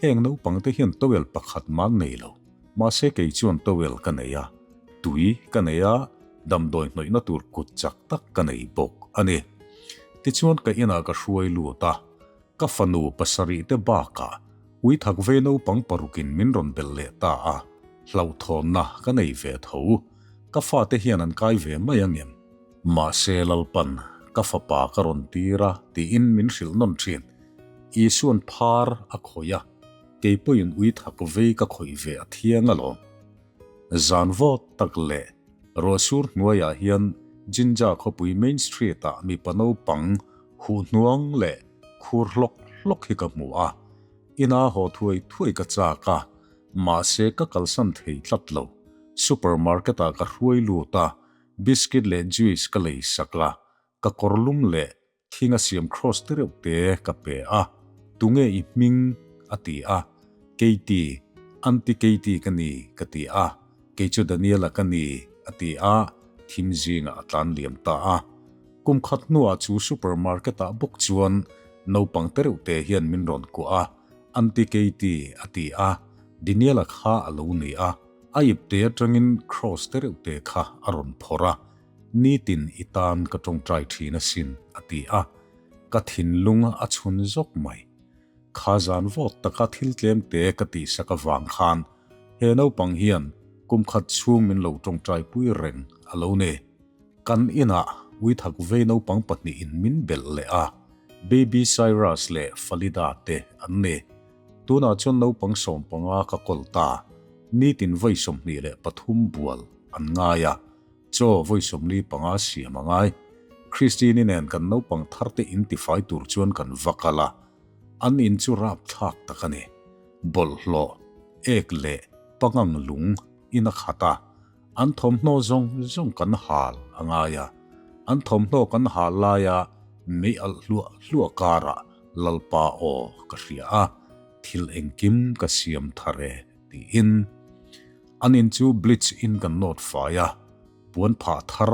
Heng naupang te hian towel pakhat man nei lo, mahse kei chuan towel ka nei a, tui ka nei a, damdawi hnawihna tur kut chak tak ka nei bawk a ni. Tichuan ka inah ka hruai lut a, ka fanu pasarih te bakah ui thak vei naupang parukin min rawn belh leh ta a, hlauhthawnna ka nei ve tho. Ka fate hian an kai ve mai angem? Mahse Lalpan ka fapa ka rawn tir a tiin min hrilh nawn thin. Isuan phar a khawih a, kei pawhin ui thak vei ka khawih ve a thiang alawm. Zan vawt tak leh. Ruahsur hnuaiah hian Jinja khawpui Main Street-ah mipa naupang huh hnuang leh khur hlawk hlawk hi ka hmu a. Ina haw thuai thuai ka chak a, mahse ka kalsan thei tlat lo. Supermarket-ah ka hruai lut a, biscuit leh juice ka lei sak a, ka kawr lum leh Thing a siam cross te reuh te ka pe a, Tunge i hming? a ti a, Katie, Aunty Katie ka ni ka ti a, Kei chu Daniela ka ni a ti a, thim zingah a tlan liam ta a. Kum khat hnuah chu supermarket ah bawk chuan naupang te reuh te hian min rawn kuah a, Aunty Katie a ti a, Daniela kha a lo ni a, a ipte atangin cross te reuh te kha a rawn phawrh a, Nitin i tan ka tawngtai thin asin, a ti a. Ka thinlung a chhun zawk mai. Kha zan vawt taka thil tlem te ka tihsak avang khan he naupang hian kum khat chhung min lo tawngtai pui reng a lo ni. Kan inah uithak vei naupang pahnihin min belh leh a, Baby Cyrus leh Falida te an ni. Tunah chuan naupang 15 ka kawl ta, nitin vawi 23 bual an ngai a. Chaw vawi 45 siam a ngai. Christine-i nen kan naupang thar te in tifai tur chuan kan va kal a, an in chu rapthlak tak a ni. Bawlhhlawh, ek leh pangang lung in a khat a, an thawmhnaw zawng zawng kan hal a ngai a. An thawmhnaw kan hal laia mei alh hluah hluah karah Lalpa aw ka hria a, thil engkim ka siam thar e tiin. An in chu bleach in kan nawt fai a, puan phah thar,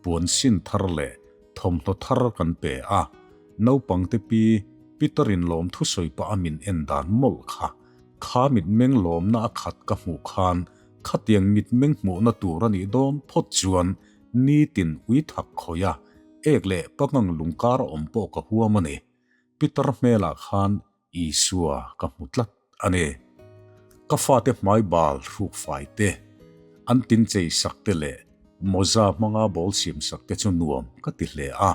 puan sin thar leh thawmhnaw thar kan pe a, naupang te pi Peter in lawm thusawi pah a min en dan mawlh kha. Kha mitmeng lawmna a khat ka hmuh khan khatiang mitmeng hmuhna tur a nih dawn phawt chuan nitin ui thak khawih a, ek leh pangang lungkar awm pawh ka huam a ni. Peter hmelah khan Isua ka hmu tlat a ni. Ka fate hmai bal hruk fai te, an tin chei sak te leh mawza hmanga bawl siam sak te chu nuam ka ti hle a.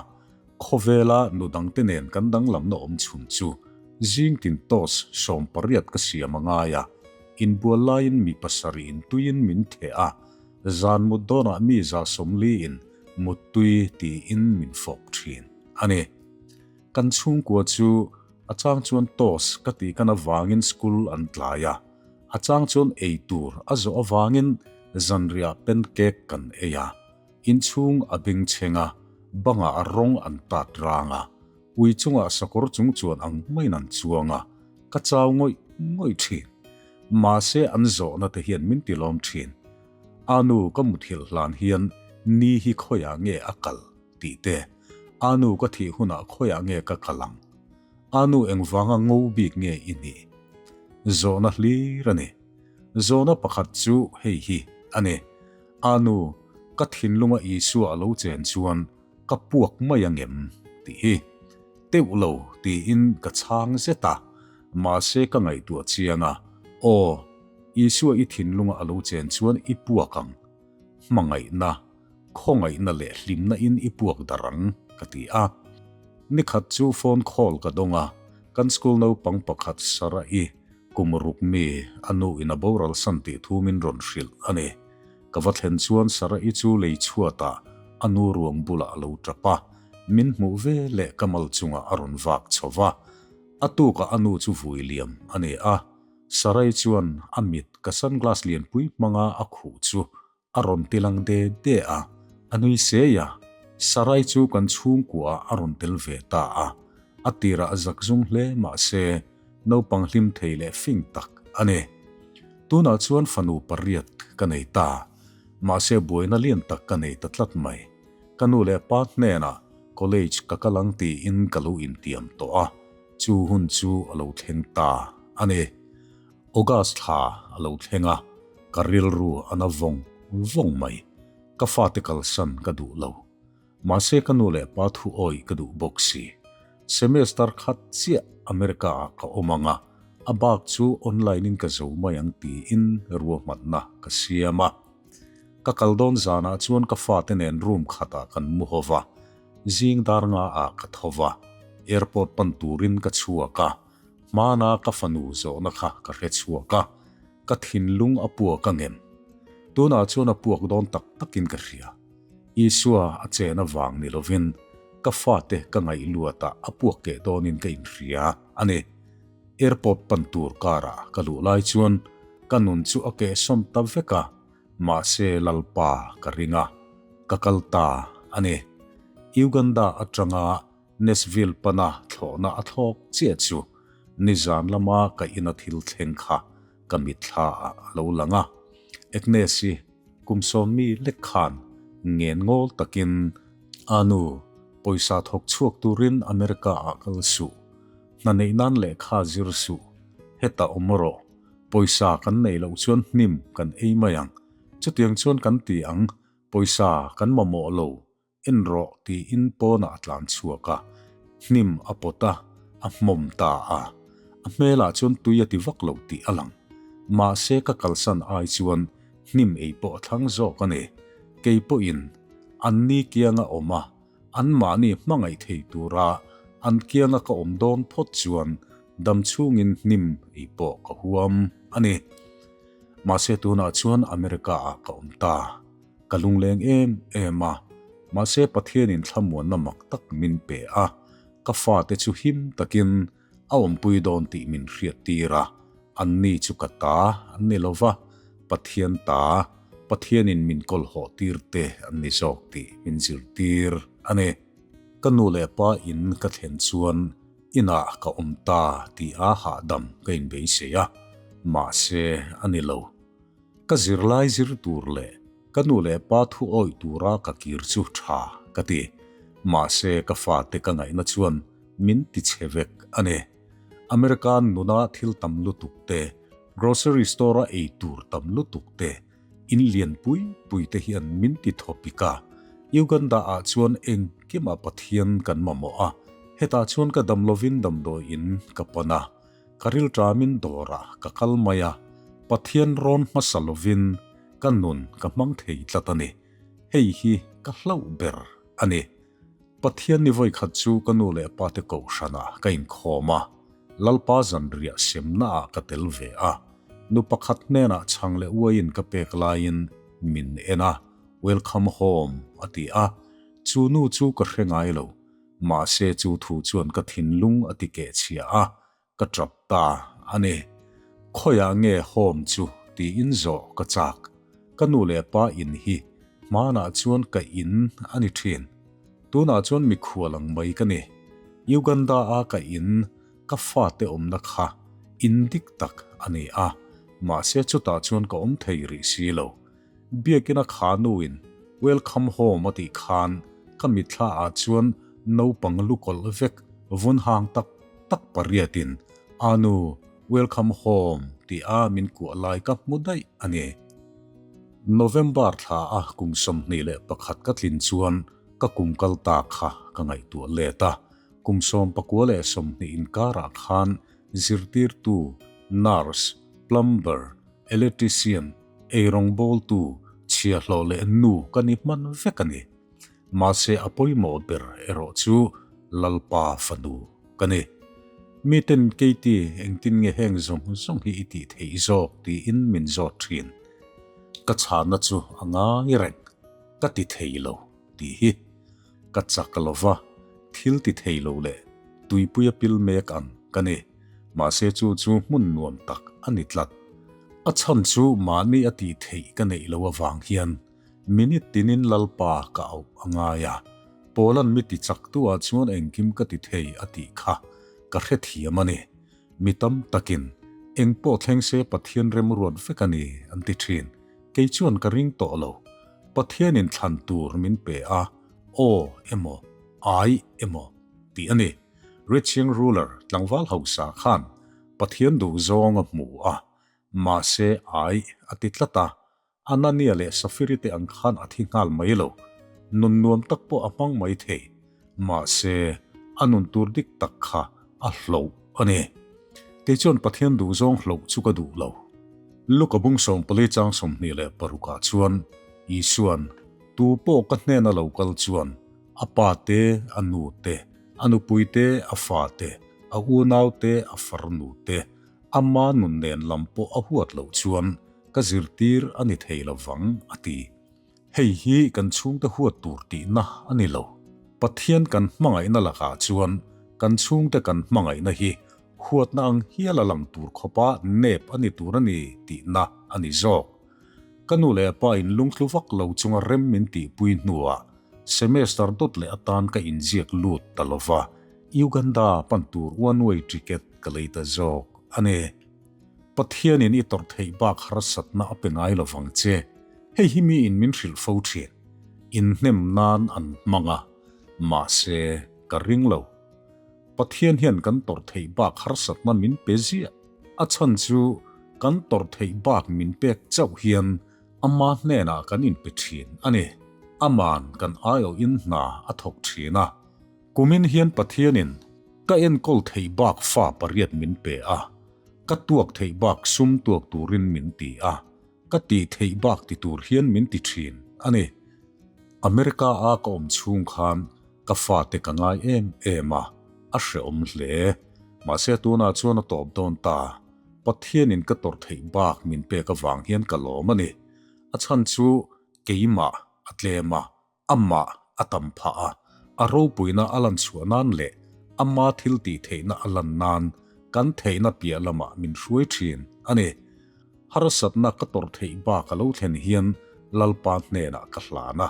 Khawvela nu dangte nen kan danglamna awm chhun chu zing tin toss 18 ka siam a ngai a, inbual laiin mi pasarih in tuiin min theh a, zan mut dawnah mi 140 in muttui tiin min fawp thin a ni. Kan chhungkua chu a chang chuan toss ka tih kan avangin school an tlai a, a chang chuan ei tur a zawh avangin zanriah pancake kan ei a, inchhung a beng chheng a, bangah a rawng an tat rang a, ui chungah sakawr chung chuan ang maiin an chuang a, ka chau ngawih ngawih thin. Mahse an zawhna te hian min tilawm thin. A nu ka muthilh hlan hian ni hi khawiah nge a kal? Tih te, A nu ka thih hunah khawiah nge ka kal ang? A nu engvanga ngo bik nge i nih? Zawhna hlir a ni. Zawhna pakhat chu hei hi a ni, A nu, ka thinlunga Isua a lo chen chuan ka puak mai angem? tih hi. Teuh lo tiin ka chhang zet a, mahse ka ngaihtuah chiang a, Aw, Isua i thinlunga a lo chen chuan i puak ang. Hmangaihna. Khawngaihna leh hlimna in i puak darh ang, ka ti a. Nikhat chu phone call ka dawng a, kan school naupang pakhat Sarah-i kum ruk mi a nu in a boral san tih thu min rawn hrilh a ni. Ka va thlen chuan Sarah-i chu lei chhuatah a nu ruang bulah a lo tap a, min hmuh ve leh ka mal chungah a rawn vak chho va. A tukah a nu chu vui liam a ni a, Sarah-i chuan a mit ka sunglass lianpui hmanga a khuh chu A rawn ti lang de de a, a nui sei a, Sarai chu kan chhungkuaah a rawn tel ve ta a, a tirah a zak zum hle mah se naupang hlim thei leh fing tak a ni. Tunah chuan fanu pariat ka nei ta, mahse buaina lian tak ka nei ta tlat mai. Ka nu leh pa hnenah college ka kal ang tiin ka lo intiam tawh a, chu hun chu a lo thleng ta a ni. August thla a lo thleng a, ka rilru a na vawng vawng mai. Ka fate kalsan ka duh lo. Mahse ka nu leh pa thu awih ka duh bawk si. Semester khat chiah America ah ka awm ang a, a bak chu online in ka zo mai ang tiin ruahmanna ka siam a. Ka kal dawn zanah chuan ka fate nen room khatah kan mu ho va, zing dar nga ah ka tho va, airport pan turin ka chhuak a, Hmana ka fanu zawhna kha ka hre chhuak a, ka thinlung a puak a ngem. Tunah chuan a puak dawn tak takin ka hria. Isua a chen avang ni lovin ka fate ka ngaih luatah a puak keh dawnin ka inhria a ni. Airport pan tur car-ah ka luh lai chuan ka nun chu a kehsawn ta vek a, mahse Lalpa ka ring a, ka kal ta a ni. Uganda atanga Nashville pana thlawhna a thlawk chiah chu nizan lama ka ina thil thleng kha ka mitthla ah a lo lang a. Agnes-i kum sawmmi lek khan ngen ngawl takin, A nu, pawisa thawk chhuak turin America ah kal suh. Hna neih nan lehkha zir suh. Hetah awm rawh. Pawisa kan neih loh chuan hnim kan ei mai ang. Chutiang chuan kan ti ang, pawisa kan mamawh lo. En rawh tiin pawnah a tlan chhuak a, hnim a pawt a, a hmawm ta a. A hmelah chuan tui a ti vak lo tih a lang. Mahse ka kalsan ai chuan hnim ei pawh a thlang zawk a ni. Kei pawhin an ni kianga awm a, anmahni hmangaih thei tura an kianga ka awm dawn phawt chuan dam chhungin hnim ei pawh ka huam a ni. Mahse tunah chuan America ah ka awm ta. Ka lungleng em em a, mahse Pathianin thlamuanna mak tak min pe a, ka fate chu him takin a awmpui dawn tih min hriat tir a, anni chu ka ta an ni lo va, Pathian ta, Pathianin min kawlhawh tir te an ni zawk tih min zirtir a ni. Ka nu leh pa in ka thlen chuan inah ka awm ta tih a hahdam ka inbeisei a, mahse a ni lo. Ka zirlai zir tur leh ka nu leh pa thu awih tura ka kir chu tha ka ti. Mahse ka fate ka ngaihna chuan min ti chhe vek a ni. American nuna thil tam lutuk te, grocery store a ei tur tam lutuk te, in lian pui pui te hian min ti thawpik a. Uganda ah chuan engkimah Pathian kan mamawh a, hetah chuan ka dam lovin damdawiin ka pan a. Ka rilṭamin dawrah ka kal mai a, Pathian rawn hmasa lovin ka nun ka hmang thei tlat a ni. Hei hi ka hlauh ber a ni. Pathian ni vawikhat chu ka nu leh pate kohhranah ka inkhawm a, Lalpa zanriah semnaah ka tel ve a. Nu pakhat hnenah chhang leh uaiin ka pek laiin min en a, Welcome home a ti a, chu nu chu ka hre ngai lo. Mahse chu thu chuan ka thinlung a ti keh chhia a, ka tap ta a ni. Khawiah nge home chu tiin zawh ka chak. Ka nu leh pa in hi hmanah chuan ka in a ni thin. Tunah chuan mikhual ang mai ka ni. Uganda a ka in ka fate awmna kha in dik tak a ni a, mahse chutah chuan ka awm thei rih si lo. Biakina kha nuin Welcome home a tih khan ka mitthla ah chuan naupang lukawlh vek vun hang tak tak pariatin Anu, welcome home tih a min kuah lai ka hmu daih a ni. November thla a kum 21 ka tlin chuan ka kum kal ta kha ka ngaihtuah let a, kum 19 inkar ah khan zirtirtu, nurse, plumber, electrician, Eirawngbawltu, chhiahhlawh leh nu ka ni hman vek a ni. Mahse a pawimawh ber erawh chu Lalpa fanu ka ni. Miten Katie engtin nge heng zawng zawng hi i tih theih zawk tiin min zawt thin. Ka chhahna chu a ngai reng, ka ti thei lo tih hi. Ka chak lo va, thil ti thei lo leh tuipuia pil mek ang ka ni. Mahse chu chu hmun nuam tak a ni tlat. A chhan chu mahni a tih theih ka neih loh avang hian minute tinin Lalpa ka auh a ngai a, Paula'n mi ti chak tu ah chuan engkim ka ti thei a tih kha ka hrethiam a ni. Mi tam takin eng pawh thleng se Pathian remruat vek a ni an ti thin. Kei chuan ka ring tawh lo. Pathianin thlan tur min pe a, aw emaw, ai emaw tih a ni. Rich Young Ruler tlangval hausa khan Pathian duh zawng a hmu a, mahse ai a ti tlat a, Anania leh Safiri te ang khan a thi nghal mai lo. Nun nuam tak pawh a hmang mai thei. Mahse, a nun tur dik tak kha a hloh a ni. Kei chuan Pathian duh zawng hloh chu ka duh lo. Luka bung 14 chang 26 ah chuan Isuan, Tu pawh ka hnena lo kal chuan a pa te, a nu te, a nupui te, a fa te, a unau te, a farnu te, ama nun nen lam pawh a huat loh chuan. ka zirtir a ni thei lo vang, a ti. Hei hi kan chhungte huat tur tihna a ni lo. Pathian kan hmangaihna lakah chuan kan chhungte kan hmangaihna hi huatna ang hial a lang tur khawpa nep a ni tur a ni tihna a ni zawk. Ka nu leh pa in lungtlu vak lo chunga rem min tihpui hnuah semester dawt leh atan ka inziak lut ta lo va, Uganda pan tur one way ticket ka lei ta zawk a ni. Pathianin i tawrh theih bak harsatna a pe ngai lo vang che. Hei hi miin min hrilh fo thin. Inhnem nan an hmang a, mahse ka ring lo. Pathian hian kan tawrh theih bak harsatna min pe ziah. A chhan chu kan tawrh theih bak min pek chauh hian ama hnenah kan inpe thin a ni. Aman kan aiawhin hna a thawk thin a. Kumin hian Pathianin ka enkawl theih bak fa pariat min pe a, ka tuak theih bak sum tuak turin min ti a, ka tih theih bak ti tur hian min ti thin a ni. America a ka awm chhung khan ka fate ka ngai em em a, a hrehawm hle. Mahse tunah chuan a tawp dawn ta. Pathianin ka tawrh theih bak min pek avang hian ka lawm a ni. A chhan chu keimah a tlem a, Amah a tam phah a, a ropuina a lan chhuah nan leh ama thil tih theihna a lan nan kan theihna piah lamah min hruai thin a ni. Harsatna ka tawrh theih bak a lo thlen hian Lalpa hnenah ka hlan a,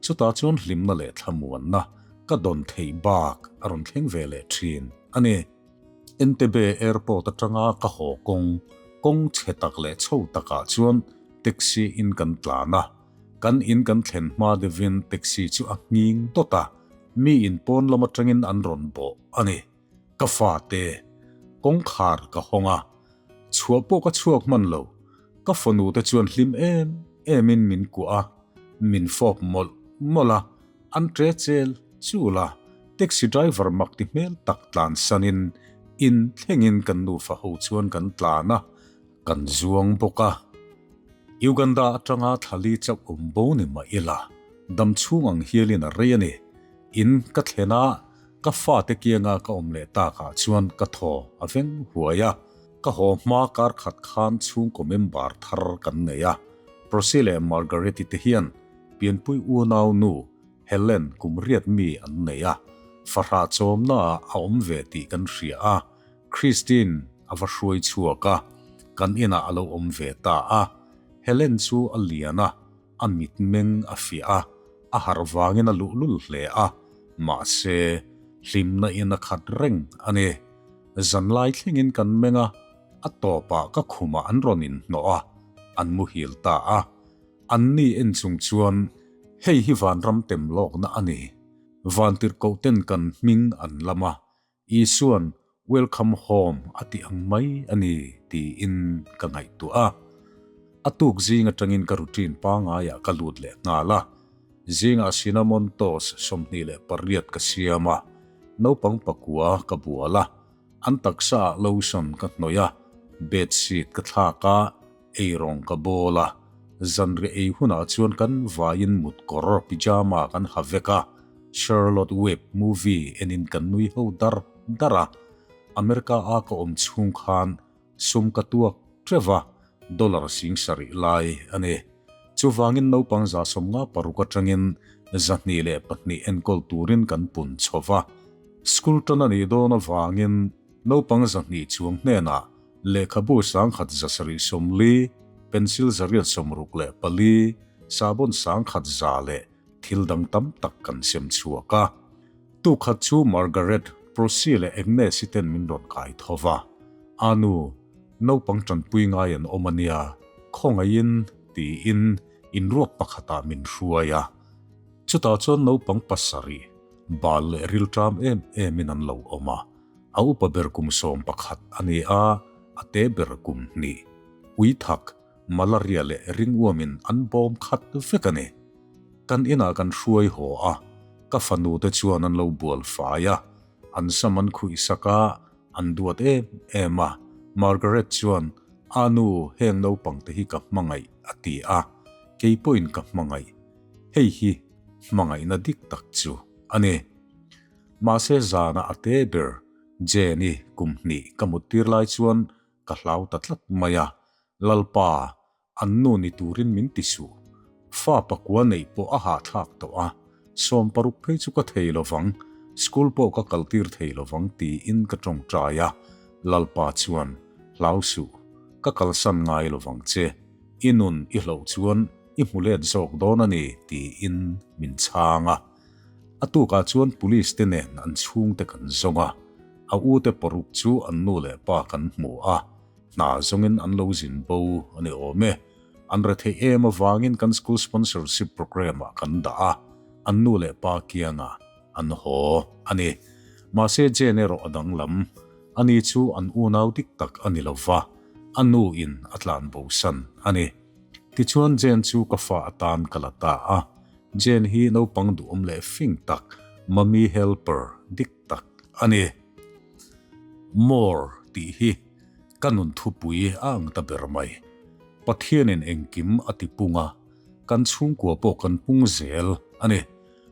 chutah chuan hlimna leh thlamuanna ka dawn theih bak a rawn thleng ve leh thin a ni. Entebbe Airport atanga ka haw kawng, kawng chhe tak leh chho takah chuan taxi in kan tlan a, Kan in kan thlen hma deuhin taxi chu a nghing dawt a, mi in pawn lam atangin an rawn bawh a ni. Ka fate, kawngkhar ka hawng a, chhuah pawh ka chhuak hman lo. Ka fanu te chuan hlim em emin min kuah a, min fawp mawlh mawlh a, an ṭe chel chul a, taxi driver mak ti hmel tak tlan sanin in thlengin kan nufa ho chuan kan tlan a, Kan zuang bawk a, Uganda atanga thlali chauh awm bo ni mah ila, dam chhung ang hialin a rei a ni. In ka thlen a, ka fate kianga ka awm leh takah chuan ka thaw a veng huai a. Ka haw hma kar khat khan chhungkaw member thar kan nei a, Prossy leh Margaret-i te hian pianpui unau nu Helen kum riat mi an nei a, fahrah chawmnaah a awm ve tih kan hria a, Christine a va hruai chhuak a, kan inah a lo awm ve ta a. Helen chu a lian a, a mitmeng a fiah a, a harh vangin a luhlul hle a, mahse, hlimna in a khat reng a ni. Zanlai thlengin kan meng a, a tawpah ka khumah an rawn inhnawh a, an muhil ta a. Anni en chung chuan, Hei hi vanram tem lawkna a ni. Vantirhkohten kan hming an lam a, Isuan Welcome Home a tih ang mai a ni tiin ka ngaihtuah a. A tuk zing atangin ka routine pangaiah ka lut leh nghal a. Zingah cinnamon toast 28 ka siam a, naupang pakua ka bual a, an taksaah lotion ka hnawih a, bedsheet ka thlak a, Eirawng ka bawl a, zanriah ei hunah chuan kan vaiin mutkawr, pyjama, kan ha vek a, Charlotte Web movie enin kan nui ho dar dar a. America a ka awm chhung khan sum ka tuak teuh a, dollar 7000 lai a ni. Chuvangin naupang 56 atangin 202 enkawl turin kan pun chho va. School tan a nih dawn avangin naupang 200 chuang hnenah Lehkhabu 1170, pencil 864, sahbawn 1100 leh thil dang tam tak kan sem chhuak a. Tukhat chu Margaret, Prossy leh Agnes-i ten min rawn kai tho va. A nu, naupang tanpui ngai an awm a nia, khawngaihin tiin inruak pakhatah min hruai a. Chutah chuan naupang pasarih, bal leh rilṭam em emin an lo awm a. A upa ber kum 11 a ni a, a te ber kum hnih. Ui thak, malaria leh ringuamin an bawm khat vek a ni. Kan inah kan hruai haw a, ka fanu te chuan an lo bual fai a, an sam an khuih sak a, an duat em em a. Margaret chuan, A nu, heng naupang te hi ka hmangaih, a ti a, kei pawhin ka hmangaih. Hei hi hmangaihna dik tak chu a ni. Mahse zana a te ber Jenny kum hnih ka mut tir lai chuan ka hlau ta tlat mai a, Lalpa! An nu ni turin min ti suh. Fa pakua neih pawh a hahthlak tawh a, 60 phei chu ka thei lovang, school pawh ka kaltir thei lovang tiin ka tawngtai a, Lalpa chuan, Hlau suh, ka kalsan ngai lovang che, i nun i hloh chuan i hmu let zawk dawn a ni tiin min chhang a. A tukah chuan police te nen an chhungte kan zawng a, a ute paruk chu an nu leh pa kan hmu a, hna zawngin an lo zin bo a ni awm e. An retheih em avangin kan school sponsorship programme ah kan dah a, an nu leh pa kiangah an haw a ni. Mahse Jane erawh a danglam, ani chu an unau dik tak a ni lova, a nu in a tlan bosan a ni. Tichuan Jane chu ka fa atan ka la ta a, Jane hi naupang duhawm leh fing tak, mummy helper dik tak a ni. More tih hi ka nun thupui a ang ta ber mai. Pathianin engkim a ti pung a, kan chhungkua pawh kan pung zel a ni.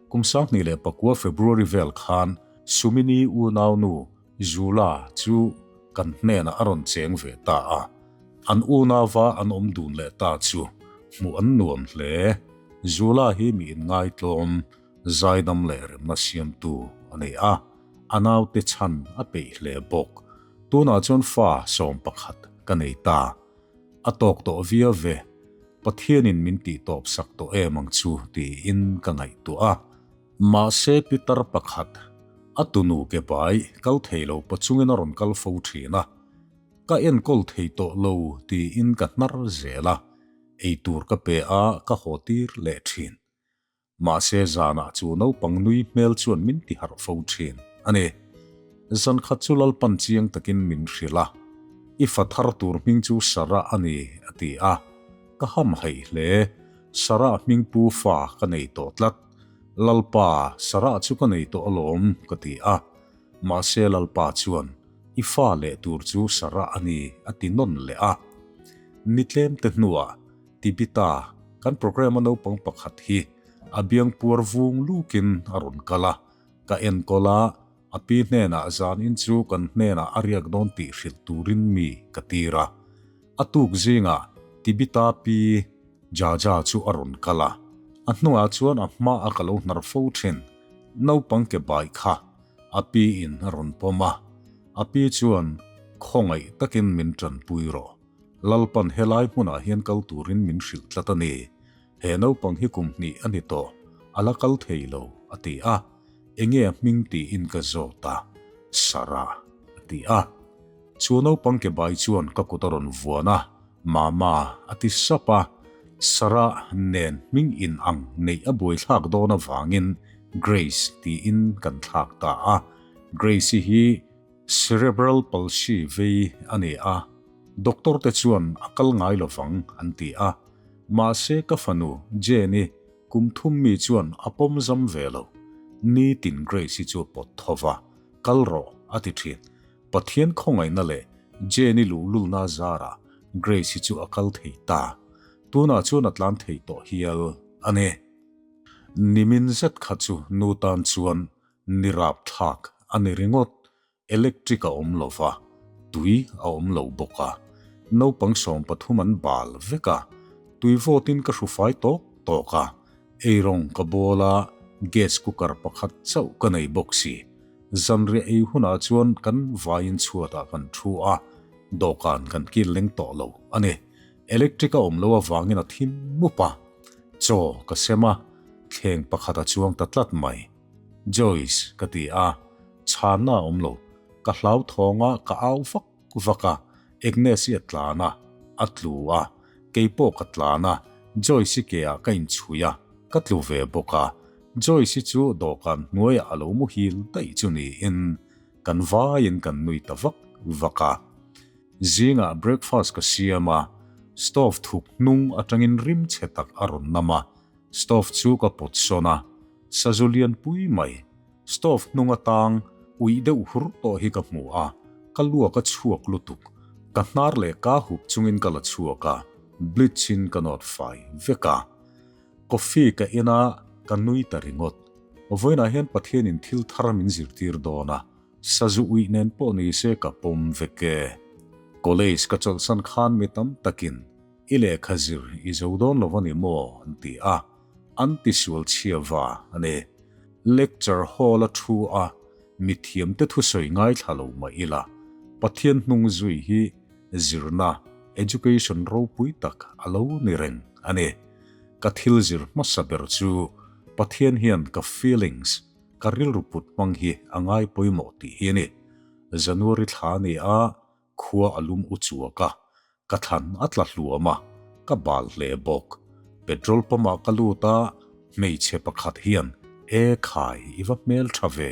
Kum 2009 February vel khan Sumini unaunu Zula chu kan hnenah a rawn cheng ve ta a, an unauva an awm dun leh ta chu hmuh an nuam hle. Zula hi mi inngaitlawm, zaidam leh remna siamtu a ni a, a naute chhan a peih hle bawk. Tunah chuan fa 11 ka nei ta. A tawk tawh viau ve, Pathianin min tih tawp sak tawh em ang chu tiin ka ngaihtuah a. Mahse Pitar pakhat, a tunu ke bai kal thei lo pachungin a rawn kal fo thin a. Ka enkawl thei tawh lo tiin ka hnar zel a, eitur ka pe a ka haw tir leh thin. Mahse zanah chu naupang nui hmel chuan min ti harh fo thin a ni. Zan khat chu Lalpan chiang takin min hrilh a, I fa thar tur hming chu Sarah a ni, a ti a. Ka ham haih hle. Sarah hming pu fa ka nei tawh tlat. Lalpa, Sarah chu ka nei tawh alawm, ka ti a. Mahse Lalpa chuan, I fa leh tur chu Sarah a ni, a ti nawn leh a. Ni tlem te hnuah Tibita, kan programme a naupang pakhat hi a biang puar vung lukin a rawn kal a, ka enkawl a, a pi hnenah zanin chu kan hnenah a riak dawn tih hrilh turin mi ka tir a. A tuk zingah Tibita pi Jaja chu a rawn kal a, a hnungah chuan a hma a ka lo hnar fo thin naupang ke bai kha a pi in a rawn pawm a, a pi chuan khawngaih takin min tanpui rawh. Lalpan helai hmunah hian kal turin min hrilh tlat a ni. He naupang hi kum hnih a ni tawh, a la kal thei lo, a ti a. Enge a hming tiin ka zawt a, Sarah, a ti a. Chu naupang ke bai chuan ka kut a rawn vuan a, Mama, a ti sap a. Sarah nen hming in ang neih a buaithlak dawn avangin Grace tiin kan thlak ta a. Grace-i hi Cerebral palsy vei a ni a, doctor te chuan a kal ngai lovang an ti a, mahse ka fanu Jane-i kum thum mi chuan a pawm zam ve lo. Nitin Grace-i chu a pawt tho va, kal rawh a ti thin. Pathian khawngaihna leh Jane-i luhlulna zarah Grace-i chu a kal thei ta. Tunah chuan a tlan thei tawh hial a ni. Nimin zet kha chu nu tan chuan Ni rapthlak a ni ringawt, electric a awm lo va, tui a awm lo bawk a. Naupang 13 an bal vek a, tui vawtin ka hrufai tawk tawk a, eirawng ka bawl a, gas cooker pakhat chauh ka nei bawk si. Zanriah ei hunah chuan kan vaiin chhuatah kan thu a, dawhkan kan kil leng tawh lo a ni. Electric a awm lo avangin a thim mup a, chaw ka sem a, thleng pakhat a chuang ta tlat mai. Joyce, ka ti a, chhanna a awm lo. Ka hlauthawng a, ka au vak vak a, Agnes-i a tlan a, a tlu a, kei pawh ka tlan a, Joyce-i ke ah ka inchhui a, ka tlu ve bawk a, Joyce-i chu dawhkan hnuaiah a lo muhil daih chu niin kan vaiin kan nui ta vak vak a. Zingah breakfast ka siam a, stove thuk hnung atangin rim chhe tak a rawn nam a, Stove chu ka pawt sawn a, sazu lian pui mai, stove hnung atang uih deuh hur tawh hi ka hmu a, ka luak a chhuak lutuk, ka hnar leh ka hup chungin ka la chhuak a, bleach in ka nawt fai vek a. Coffee ka in a, ka nui ta ringawt. Vawiinah hian Pathianin thil thar min zirtir dawn a, sazu uih nen pawh ni se ka pawm vek e. College ka chawlhsan khan mi tam takin. I lehkha zir i zo dawn lo a ni maw? an ti a, an tisual chhia va a ni. Lecture hall a thu a, mithiamte thusawi ngaithla lo mah ila, Pathian hnung zui hi zirna, education, ropui tak a lo ni reng a ni. Ka thil zir hmasa ber chu Pathian hian ka feelings, ka rilru put hmang hi a ngai pawimawh tih hi a ni. January thla a ni a, khua a lum u chuak a, ka thlan a tla hluam a, ka bal hle bawk. Petrol pump ah ka lut a, hmeichhe pakhat hian, E khai, i va hmel tha ve,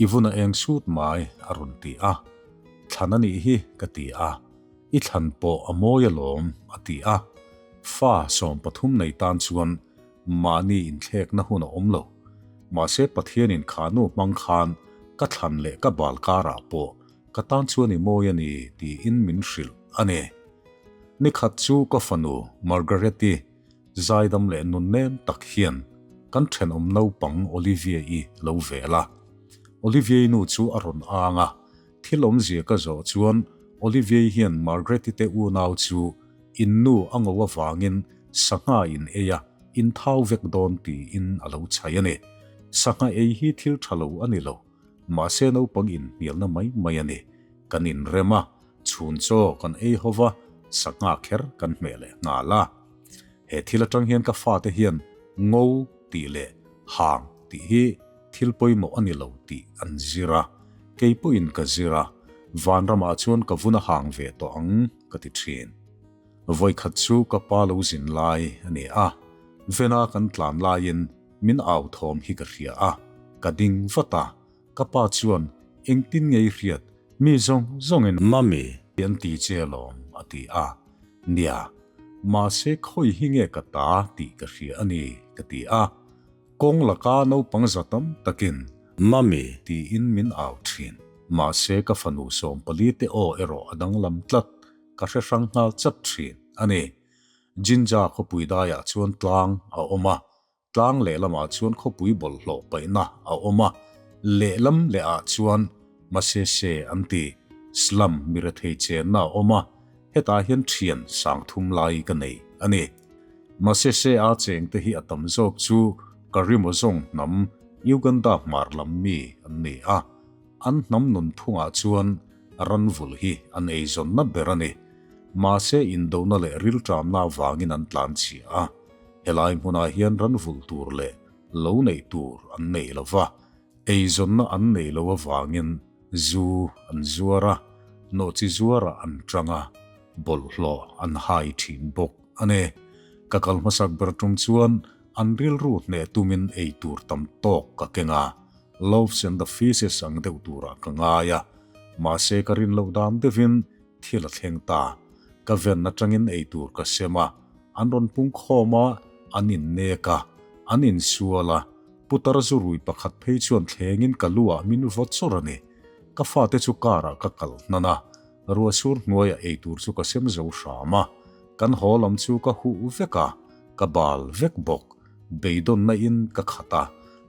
i vun a eng sut mai, a rawn ti a. Thlan a nih hi, ka ti a. I thlan pawh a mawi alawm, a ti a. Fa 13 nei tan chuan Mahni inthlekna hun a awm lo. Mahse Pathianin kha nu hmang khan ka thlan leh ka bal karah pawh ka tan chuan i mawi a ni tiin min hrilh a ni. Nikhat chu ka fanu Margaret-i zaidam leh nun nem tak hian kan thenawm naupang Olivia-i lo vel a. Olivia-i nu chu a rawn ang a, thil awmzia ka zawh chuan Olivia-i hian Margaret-i te unau chu In nu a ngo avangin sangha in ei a, in thau vek dawn tiin a lo chhai a ni. Sangha ei hi thil tha lo a ni lo, mahse naupang inhnialna mai mai a ni. Kan inrem a, chhun chaw kan ei ho va, sangha kher kan hmeh leh nghal a. He thil atang hian ka fate hian ngo tih leh hang tih hi thil pawimawh a ni lo tih an zir a, kei pawhin ka zir a, vanramah chuan ka vun a hang ve tawh ang. ka ti thin. Vawikhat chu ka pa lo zin lai a ni a, Vena kan tlan laiin min au thawm hi ka hria a, ka ding vat a, ka pa chuan engtin nge i hriat, mi zawng zawngin Mummy an ti che alawm a ti a, nia, mahse khawi hi nge ka ta tih ka hria a ni ka ti a, Kawng laka naupang za tam takin Mummy tiin min au thin. Mahse ka fanu 14 te aw erawh a danglam tlat, ka hre hrang nghal chat thin a ni. Jinja khawpui daiah chuan tlang a awm a, tlang lehlamah chuan khawpui bawlhhlawh paihna a awm a, lehlam lehah chuan Masese an ti, slum mirethei chenna a awm a, hetah hian thian 3000 lai ka nei a ni. Masese a chengte hi a tam zawk chu Karimojong hnam Uganda hmar lam mi an ni a, an hnam nun phungah chuan ranvulh hi an eizawnna ber a ni. Mahse indona leh rilṭamna avangin an tlan chhia a, helai hmunah hian ranvulh tur leh lo neih tur an nei lo va, eizawnna an nei lo avangin zu an zuar a, nawhchi zuarah an ṭang a, bawlhhlawh an hai ṭhin bawk a ni. Ka kal hmasak ber ṭum chuan an rilru hneh tumin ei tur tam tawk ka keng a, loaves and the fishes ang deuh turah ka ngai a, mahse ka rin loh dan deuhin thil a thleng ta. Ka ven aṭangin ei tur ka sem a, an rawn pung khawm a, an innek a, an insual a, Putar zu rui pakhat phei chuan thlengin ka lu ah min vaw chawr a ni. Ka fate chu car ah ka kal hnan a, ruahsur hnuaiah eitur chu ka sem zo hram a. Kan haw lam chu ka huh vek a, ka bal vek bawk. Beidawnna in ka khat a,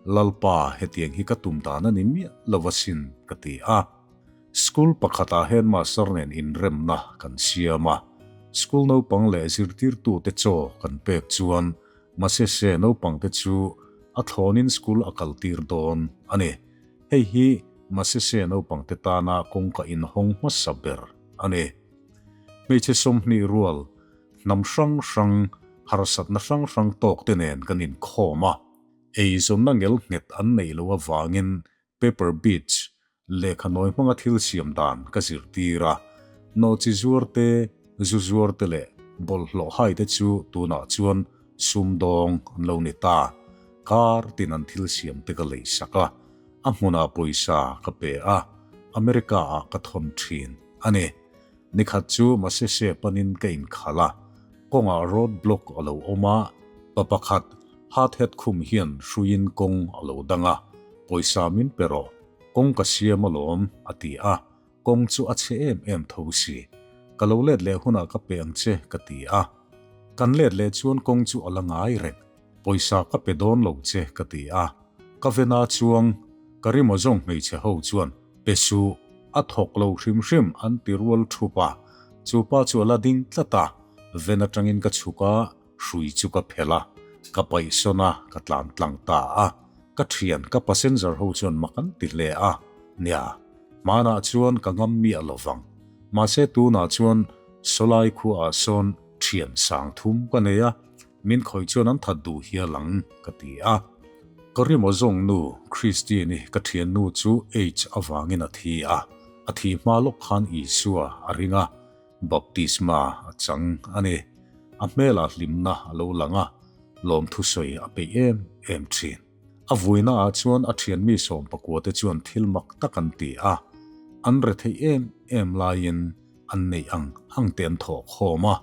Lalpa hetiang hi ka tum dan a ni miah lo asin ka ti a. School pakhatah headmaster nen inremna kan siam a, school naupang leh zirtirtute chaw kan pek chuan Mahse naupangte chu a thlawnin school a kaltir dawn a ni. Hei hi Masese naupangte tana kawngka inhawng hmasa ber a ni. Hmeichhe 20 rual, hnam hrang hrang, harsatna hrang hrang tawkte nen kan inkhawm a. Eizawnna ngelnghet an neih loh avangin Paper beach, lehkha nawi hmanga thil siam dan ka zirtir a, nawhchi zuar te, zu zuar te leh bawlhhlawh hai te chu tunah chuan sumdawng an lo ni ta. Kar tin an thil siam te ka lei sak a, a hmunah pawisa ka pe a, America ah ka thawn thin a ni. Nikhat chu Masese panin ka inkhalh a, kawngah road block a lo awm a, pa pakhat Hat het khum hian hruiin kawng a lo dang a, pawisa min pe rawh, kawng ka siam alawm, a ti a, kawng chu a chhe em em tho si. Ka lo let leh hunah ka pe ang che, ka ti a. Kan let leh chuan kawng chu a la ngai reng, pawisa ka pe dawn lo che, ka ti a. Ka vena chuang, ka rimaw zawng hmeichhe ho chuan, Pe suh, a thawk lo hrim hrim, an ti rual thup a. Chu pa chu a la ding tlat a. Ven atangin ka chhuk a, hrui chu ka phelh a, ka paih sawn a, ka tlan tlang ta a. Ka thian, ka passenger ho chuan mak an ti hle a, Nia, hmanah chuan ka ngam miah lo vang. Mahse tunah chuan sawlai khuaah sawn thian sang thum ka nei a, min khawih chuan an that duh hial ang, ka ti a. Ka rim aw zawng nu, Christine-i ka thiannu chu AIDS avangin a thi a, a thih hma lawk khan Isua a ring a, Baptisma a chang a ni. A hmelah hlimna a lo lang a, lawmthu sawi a peih em em thin. A vuina ah chuan a thianmi sawmpakua te chuan thil mak tak an ti a, an retheih em em laiin an neih ang ang te an thawh khawm a,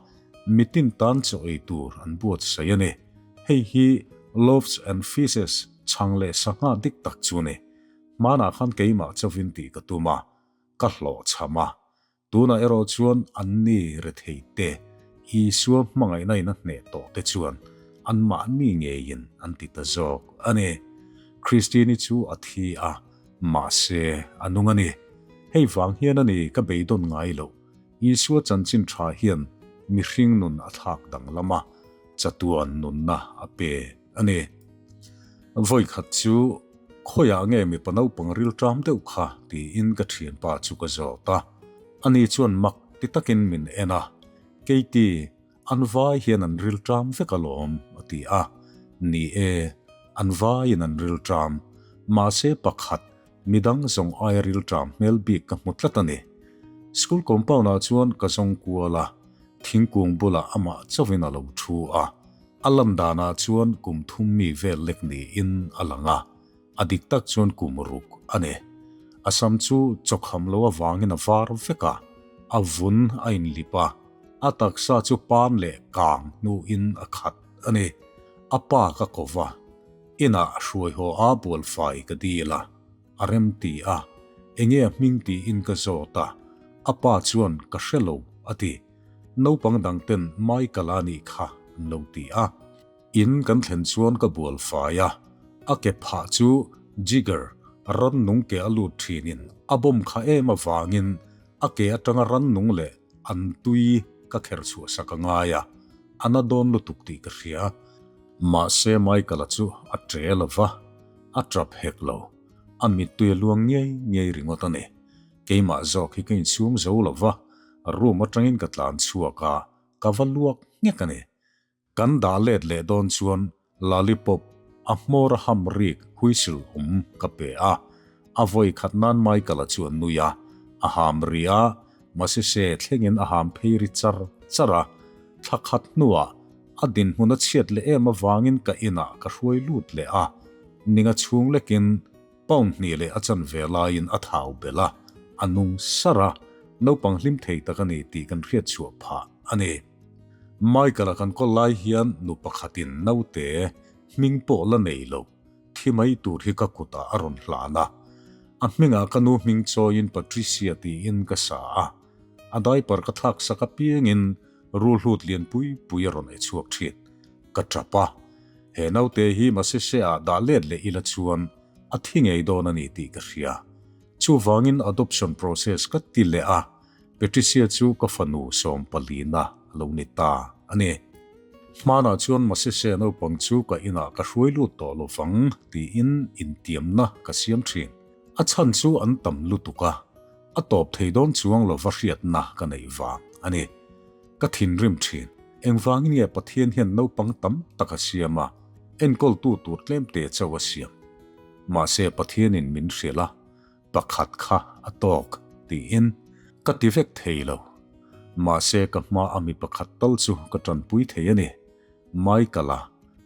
mitin tan chaw ei tur an buatsaih a ni. Hei hi Loaves and Fishes chhang leh sangha dik tak chu a ni. Hmanah khan keimah chauvin tih ka tum a, ka hlawhchham a. Tunah erawh chuan anni rethei te, Isua hmangaihna in a hneh tawh te chuan anmahni ngeiin an ti ta zawk a ni. Kristini chu a thi a, mahse a nung a ni. Hei vang hian a ni ka beidawn ngai loh. Isua chanchin tha hian mihring nun a thlak danglam a, chatuan nunna a pe a ni. Vawikhat chu khawiah nge mipa naupang rilṭam deuh kha tiin ka ṭhianpa chu ka zawt a. Ani chuan mak ti takin min en a, Keiti, an vai hian an rilṭam vek alawm, a ti a. Ni e, an vaiin an rilṭam. Mahse pakhat, midang zawng aia rilṭam hmel bik ka hmu tlat a ni. School compound-ah chuan ka zawng kual a, thingkung bulah amah chauhin a lo ṭhu a. A lan danah chuan kum thum mi vel lek niin a lang a, a dik tak chuan kum ruk a ni. A sam chu chawkham lo avangin a var vek a, a vun a inlip a, a taksa chu pan leh kang hnuin a khat a ni. A pa ka ko va, inah hruaihaw a bualfai ka dil a, a rem ti a, enge a hming tiin ka zawt a, a pa chuan ka hre lo a ti. Naupang dang ten Michael a nih kha an lo ti a. In kan thlen chuan ka bual fai a, a ke phah chu Jigger rannung ke a lut thinin a bawm kha em avangin a ke atanga rannung leh an tui ka kher chhuah sak a ngai a, a na dawn lutuk tih ka hria. Mahse Michael-a chu a ṭe lo va, a ṭap hek lo. A mittui a luang ngei ngei ringawt a ni. Keimah zawk hi ka insum zo lo va, room atangin ka tlan chhuak a, ka va luak nghek a ni. Kan dah let leh dawn chuan lollipop a hmawr a ham rik whistle awm ka pe a, a vawi khat nan Michael-a chu a nui a, a ham ri a, mahse thlengin a ham phei ri char char a, thla khat hnuah a dinhmun a chhiat leh em avangin ka inah ka hruai lut leh a, ninga chhung lekin Pound hnih leh a chanve laiin a thau belh a, a nung sar a, naupang hlim thei tak a ni tih kan hriat chhuah phah a ni. Michael-a kan kawl lai hian nu pakhatin naute hming pawh la nei lo, thi mai tur hi ka kutah a rawn hlan a. A hmingah ka nu hming chawiin Patricia tiin ka sa a, a diaper ka thlak sak apiangin rulhlut lian pui pui a rawn ei chhuak thin. Ka tap a, He naute hi Masese ah dah let leh ila chuan a thi ngei dawn a ni tih ka hria. Chuvangin adoption process ka ti leh a, Patricia chu ka fanu sawmpalina a lo ni ta a ni. Hmanah chuan Masese naupang chu ka inah ka hruai lut tawh lo vang tiin intiamna ka siam thin. A chhan chu an tam lutuk a, a tawp thei dawn chuang lova hriatna ka neih vang a ni. Ka thinrim thin. Engvangin nge Pathian hian naupang tam tak a siam a, enkawltu tur tlemte chauh a siam? Mahse Pathianin min hrilh a, pakhat kha a tawk, tiin ka ti vek thei lo. Mahse ka hma a mi pakhat tal chu ka tanpui thei a ni. Michael-a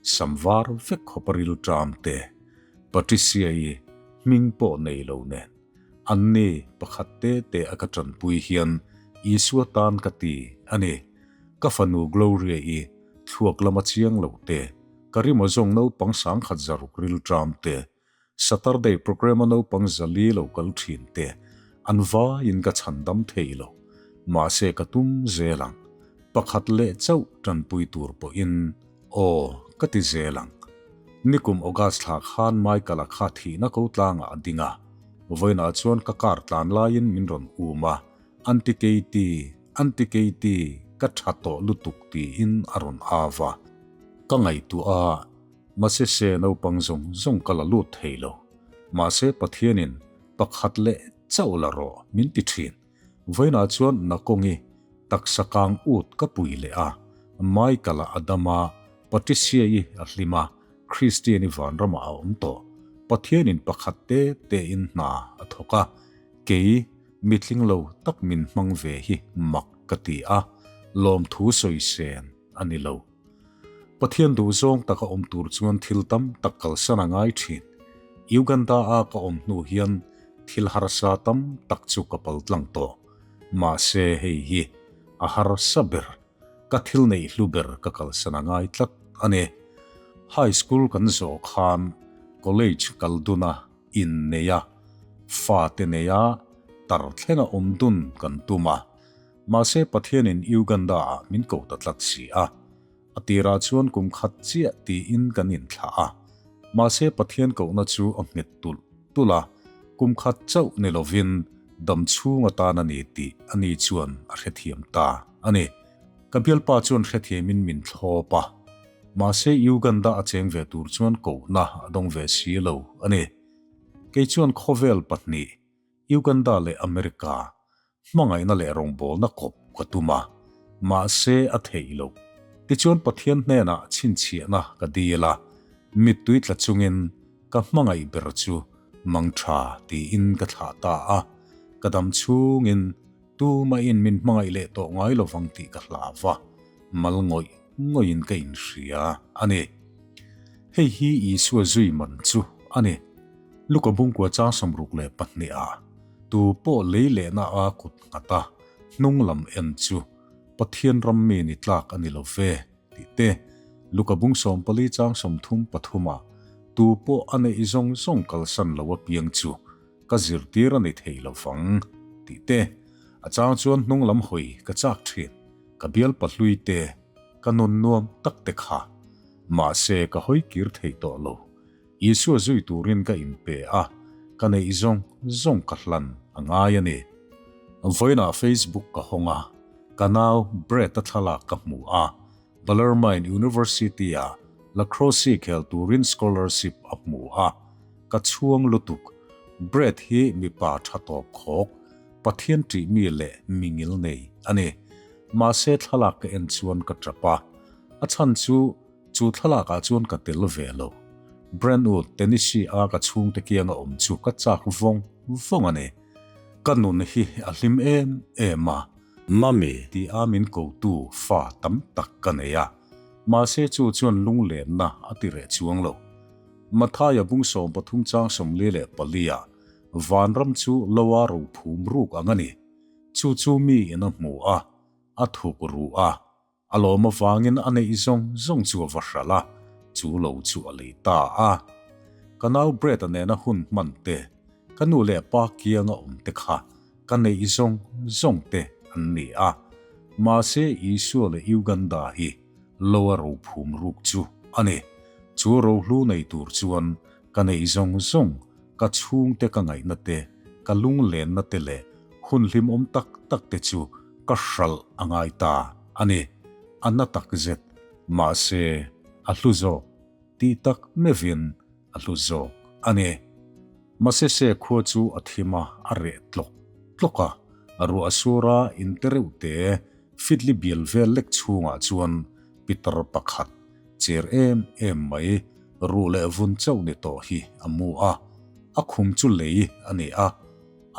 sam var vek khawp a rilṭam te, Patricia-i hming pawh nei lo nen. Anni pakhat te te a ka tanpui hian Isua tan ka ti a ni. Ka fanu Gloria-i thluak lama chiang lo te, ka rim azawng naupang sangkhat zaruk rilṭam te, Saturday programme a naupang zali lo kal ṭhin te, an vaiin ka chhandam thei lo. Mahse ka tum zel ang. Pakhat leh chauh tanpui tur pawhin aw ka ti zel ang. Nikum August thla khan Michael-a kha thihna ko tlangah a ding a, vawiinah chuan ka car tlan laiin min rawn um a, Aunty Katie, Aunty Katie! ka tha tawh lutuk tiin a rawn au a. Ka ngaihtuah a, Masese naupang zawng zawng ka la lut thei lo. Mahse Pathianin pakhat leh chauh la rawh min ti thin. Vawiinah chuan Nakongi taksa kang ut ka pui leh a, Michael-a a dam a, Patricia-i a hlim a, Kristian-i vanramah a awm tawh. Pathianin pakhat te tein hna a thawk a, kei mitling lo tak min hmang ve hi mak ka ti a, lawmthu sawi sen a ni lo. Pathian duhzawng taka awm tur chuan thil tam tak kalsan a ngai thin. Uganda-a ka awm hnu hian thil harsa tam tak chu ka pal tlang tawh. Mahse hei hi a harsa ber, ka thil neih hlu ber ka kalsan a ngai tlat a ni. High school kan zawh khan college kal dun a innei a, fate nei a, tar thlenga awm dun kan tum a. Mahse Pathianin Uganda-ah min ko ta tlat si a. A tirah chuan kum khat chiah tiin kan inthlah a. Mahse Pathian kohna chu a nghet tulh tulh a, kum khat chauh ni lovin dam chhung atan a ni tih ani chuan a hrethiam ta a ni. Ka bialpa chuan hrethiamin min thlawp a. Mahse Uganda a cheng ve tur chuan kohna a dawng ve si lo a ni. Kei chuan khawvel pahnih Uganda leh America hmangaihna leh rawngbawlna kawp ka tum a, mahse a theih loh. Tichuan Pathian hnenah chhinchhiahna ka dil a, mittui tla chungin ka hmangaih ber chu mangtha tiin ka thlah ta a, ka dam chhungin tumahin min hmangaih leh tawh ngai lovang tih ka hlau va, mal ngawih ngawihin ka inhria a ni. Hei hi Isua zui man chu a ni. Luka bungkua chang 62 ah tu pawh lei lehna a kut nghat a, hnung lam en chu Pathian ram mi ni tlak a ni lo ve tih te, Luka bung 14 chang 33 ah tu pawh a neih zawng zawng kalsan lo apiang chu ka zirtir a ni thei lo vang tih te, a chang chuan hnung lam hawi ka chak thin, ka bial pahlui te, ka nun nuam tak te kha. Mahse ka hawi kir thei tawh lo. Isua zui turin ka inpe a, ka neih zawng zawng ka hlan a ngai a ni. Vawiinah Facebook ka hawng a, ka nau Brett-a thlalak ka hmu a, Bellarmine University-a lacrosse khel turin scholarship a hmu a, ka chhuang lutuk. Brett hi mipa tha tawp khawk, Pathian ṭih mi leh mi ngil nei a ni. Mahse thlalak ka en chuan ka ṭap a, a chhan chu Chu thlalakah chuan ka tel ve lo. Brentwood, Tennessee-a ka chhungte kianga awm chu ka chak vawng vawng a ni. Ka nun hi a hlim em em a. Mummy tia min kotu fa tam tak ka nei a, mahse chu chuan lunglenna a ti reh chuang lo. Mathaia bung 13 chang 44-ah vanram chu loa rophum ruk ang a ni. Chu chu mi in a hmu a, a thuk ru a, A lawm avangin a neih zawng zawng chu a va hralh a, chu lo chu a lei ta a. Ka nau Brett-a nena hun hman te, ka nu leh pa kianga awm te kha ka neih zawng zawng te an ni a. Mahse Isua leh Uganda hi lo a rophum ruk chu a ni. Chu rohlu nei tur chuan ka neih zawng zawng, ka chhungte ka ngaihna te, ka lunglenna te leh hun hlimawm tak tak te chu ka hralh a ngai ta a ni. A na tak zet, mahse a hlu zawk tih tak meuhin a hlu zawk a ni. Masese khua chu a thim a, a reh tlawk tlawk a, ruah a sur a, in te reuh te fitli bial vel lek chhungah chuan pitar pakhat cher em em mai ruh leh vun chauh ni tawh hi a mu a, a khum chu lei a ni a.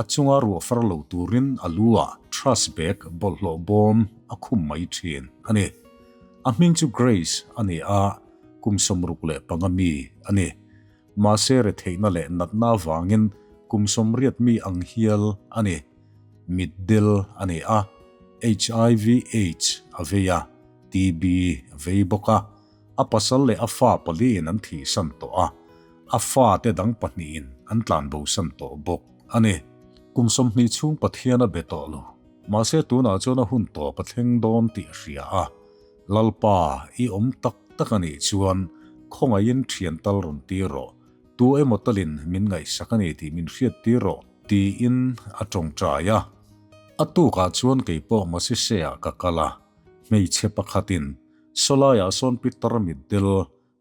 A chunga ruah far lo turin a lu ah trash bag bawlhhlawh bawm a khum mai thin a ni. A hming chu Grace a ni a, kum 65 mi a ni. Mahse retheihna leh natna avangin kum 80 mi ang hial a ni. Mitdel a ni a, HIV AIDS a vei a, TB a vei bawk a. A pasal leh a fa paliin an thihsan tawh a. A fate dang pahnihin an tlan bosan tawh bawk a ni. Kum 20 chhung Pathian a be tawh lo. Mahse tunah chuan a hun tawp a thleng dawn tih a hria a. Lalpa, i awm tak tak a nih chuan khawngaihin thian tal rawn tir rawh. Tu emaw talin min ngaihsak a ni tih min hriat tir rawh, tiin a tawngtai a. A tukah chuan keipawh Masisea ka kal a. Hmeichhe pakhatin sawlaiah sawn pitar mitdel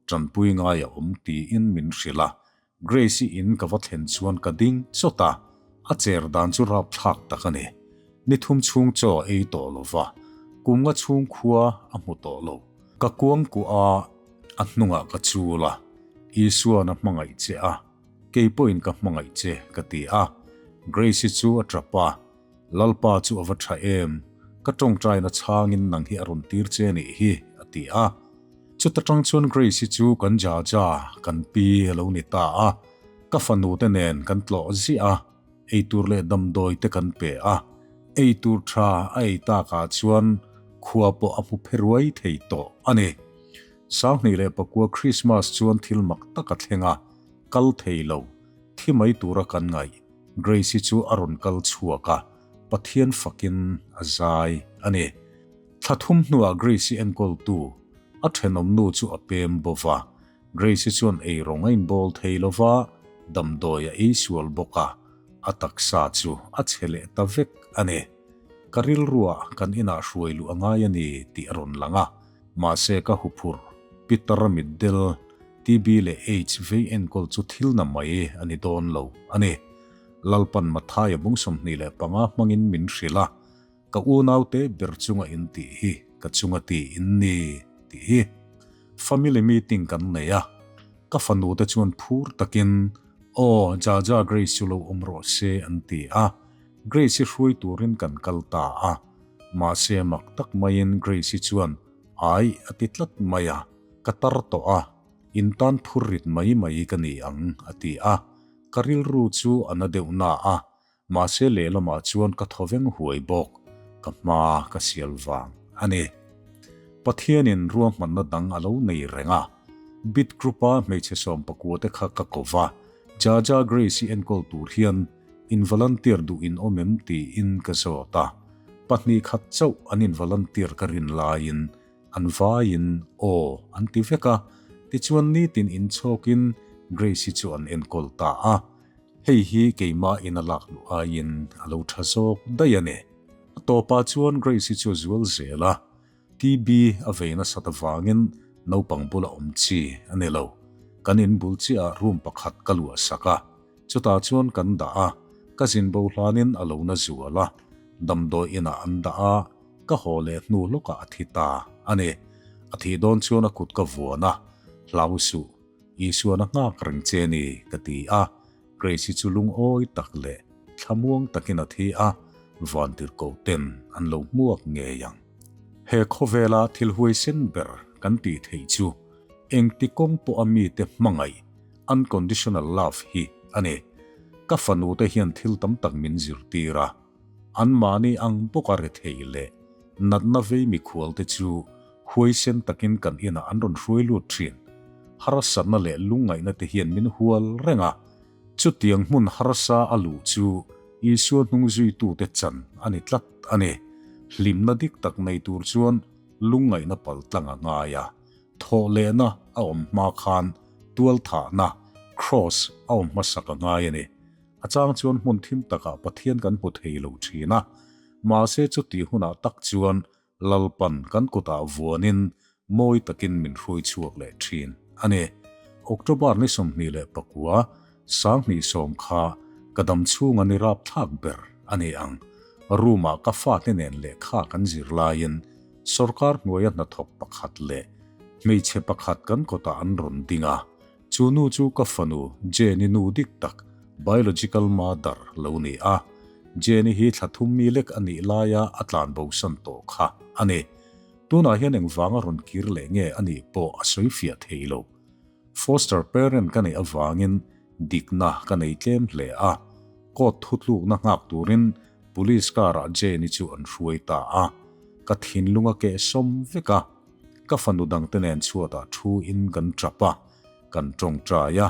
tanpui ngai a awm tiin min hrilh a, Grace-i in ka va thlen chuan ka ding chawt a, a cher dan chu rapthlak tak a ni. Ni thum chhung chaw a ei tawh lo va, kum nga chhung khua a hmu tawh lo. Ka kuang kuah a, a hnungah ka chul a, Isua'n a hmangaih che a, kei pawhin ka hmangaih che ka ti a. Grace-i chu a tap a, Lalpa chu a va tha em, ka tawngtaina chhangin nang hi a rawn tir che nih hi, a ti a. Chuta tang chuan Grace-i chu kan Jaja, kan pi a lo ni ta a, ka fanu te nen kan tlawh ziah a, eitur leh damdawi te kan pe a, eitur tha a ei takah chuan khua pawh a hmu phe ruai thei tawh a ni. 2009 Christmas chuan thil mak tak a thleng a, kal thei lo, thi mai tura kan ngaih. Grace-i chu a rawn kal chhuak a, Pathian fakin a zai a ni. Thla thum hnuah Grace-i enkawltu, a thenawmnu chu a pem bo va. Grace-i chuan ei rawng a inbawl thei lo va, damdawi a ei sual bawk a, a taksa chu a chhe leh ta vek a ni. Ka rilruah kan inah hruai luh a ngai a ni tih a rawn lang a, mahse ka huphurh, Peter mitdel, TB leh aids vei enkawl chu thil na mai a ni dawn lo a ni. Lalpan Mathaia bung 25 hmangin min hrilh a, Ka unaute ber chunga in tih hi ka chunga ti in ni tih hi. Family meeting kan nei a, ka fanute chuan phur takin Aw, Jaja Grace chu lo awm rawh se an ti a, Grace-i hruai turin kan kal ta a. Mahse mak tak maiin Grace-i chuan Ai a ti tlat mai a. Ka tar tawh a, in tan phur rit mai mai ka ni ang, a ti a. Ka rilru chu a na deuh na a, mahse lehlamah chuan ka thaw veng huai bawk, ka hma ka sial vang a ni. Pathianin ruahmanna dang a lo nei reng a, Bit Group-a hmeichhe 19 te kha ka ko va, Jaja Grace-i enkawl tur hian in volunteer duh in awm em tiin ka zawt a, pahnih khat chauh an in volunteer ka rin laiin An vaiin aw an ti vek a, tichuan nitin inchhawkin Grace-i chu an enkawl ta a. Hei hi keimah in a lak luh aiin a lo tha zawk daih a ni. A tawpah chuan Grace-i chu a zual zel a, TB a vei nasat avangin naupang bula awm chi a ni lo. Kan inbul chiahah room pakhat ka luah sak a, chutah chuan kan dah a, ka zin bo hlanin a lo na zual a, damdawi inah an dah a, Ka haw leh hnu lawkah a thi ta a ni. A thih dawn chuan a kut ka vuan a, Hlau suh, Isuan a nghak reng che ni, ka ti a. Grace-i chu lungawi tak leh thlamuang takin a thi a, vantirhkoh ten an lo hmuak ngei ang. He khawvela thil huaisen ber kan tih theih chu engti kawng pawha mite hmangaih, unconditional love, hi a ni. Ka fanute hian thil tam tak min zirtir a. Anmahni ang bawka rethei leh natna vei mikhualte chu huaisen takin kan inah an rawn hruai lut thin. Harsatna leh lungngaihna te hian min hual reng a, chutiang hmun harsa a luh chu Isua hnungzuitute chan a ni tlat a ni. Hlimna dik tak nei tur chuan lungngaihna paltlang a ngai a, thawhlehna a awm hma khan tualthahna, kraws, a awm hmasak a ngai a ni. A chang chuan hmun thim takah Pathian kan hmu thei lo thin a, mahse chutih hunah tak chuan Lalpan kan kutah vuanin mawi takin min hruai chhuak leh thin a ni. October ni 29, 2010 kha ka dam chhunga ni rapthlak ber a ni ang. Room-ah ka fate nen lehkha kan zir laiin sorkar hnuaia hnathawk pakhat leh hmeichhe pakhat kan kawtah an rawn ding a, Chu nu chu ka fanu Jenny nu dik tak, biological mother, lo ni a. Jenny hi thla thum mi lek a nih laia a tlan bosan tawh kha a ni. Tunah hian engvanga rawn kir leh nge a nih pawh a sawi fiah thei lo. Foster parent ka neih avangin dikna ka nei tlem hle a. Court thutlukna nghak turin police car-ah Jenny chu an hruai ta a. Ka thinlung a kehsawm vek a. Ka fanu dangte nen chhuatah thu in kan tap a, kan tawngtai a.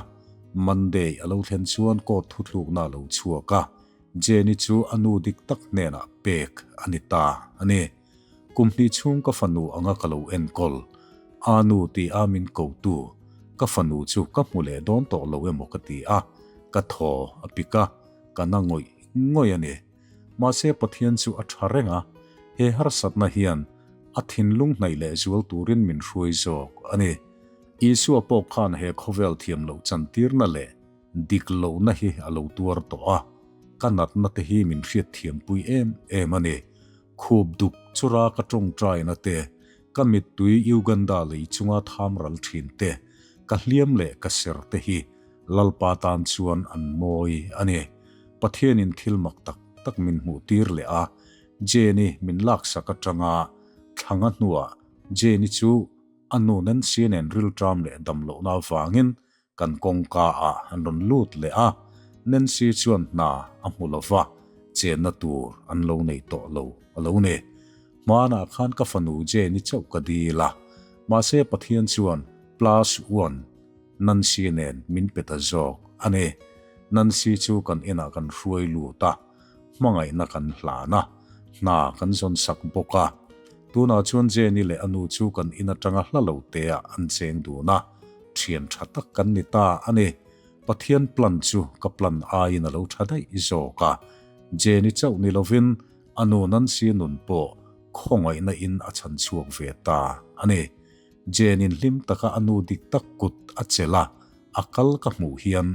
Monday a lo thlen chuan court thutlukna a lo chhuak a, Jenny chu a nu dik tak hnenah pek a ni ta a ni. Kum hnih chhung ka fanu anga ka lo enkawl, a nu ti a min kotu, ka fanu chu ka hmu leh dawn tawh lo emaw ka ti a, ka thaw a pik a, ka na ngawih ngawih a ni. Mahse Pathian chu a tha reng a, he harsatna hian. A thinlung hnaih leh zual turin min hruai zawk a ni. Isua pawh khan he khawvel thiam loh chantirna leh dik lohna hi a lo tuar tawh a, ka natna te hi min hriatthiampui em em a ni. Khup duk chura ka tawngtaina te, ka mittui Uganda lei chunga tham ral thin te, ka hliam leh ka ser te hi Lalpa tan chuan an mawi a ni. Pathianin thil mak tak tak min hmuh tir leh a, Jane-i min laksak atanga thlanga hnuah Jane-i chu a nu Nancy nen rilṭam leh damlohna avangin kan kawngka ah an rawn lut leh a, Nancy chuan hna a hmu lo va, chenna tur an lo nei tawh lo a lo ni. Hmanah khan ka fanu Jane-i chauh ka dil a, mahse Pathian chuan plus one Nancy nen min pe ta zawk a ni. Nancy chu kan inah kan hruai lut a, hmangaihna kan hlan a, hna kan zawn sak bawk a. Tunah chuan Jenny leh a nu chu kan in atanga hla lo teah an cheng dun a, thian tha tak kan ni ta a ni. Pathian plan chu ka plan aiin a lo tha daih zawk a, Jenny chauh ni lovin a nu Nancy nun pawh khawngaihna in a chhan chhuak ve ta a ni. Jenny hlim taka a nu dik tak kut a chelh a, a kal ka hmuh hian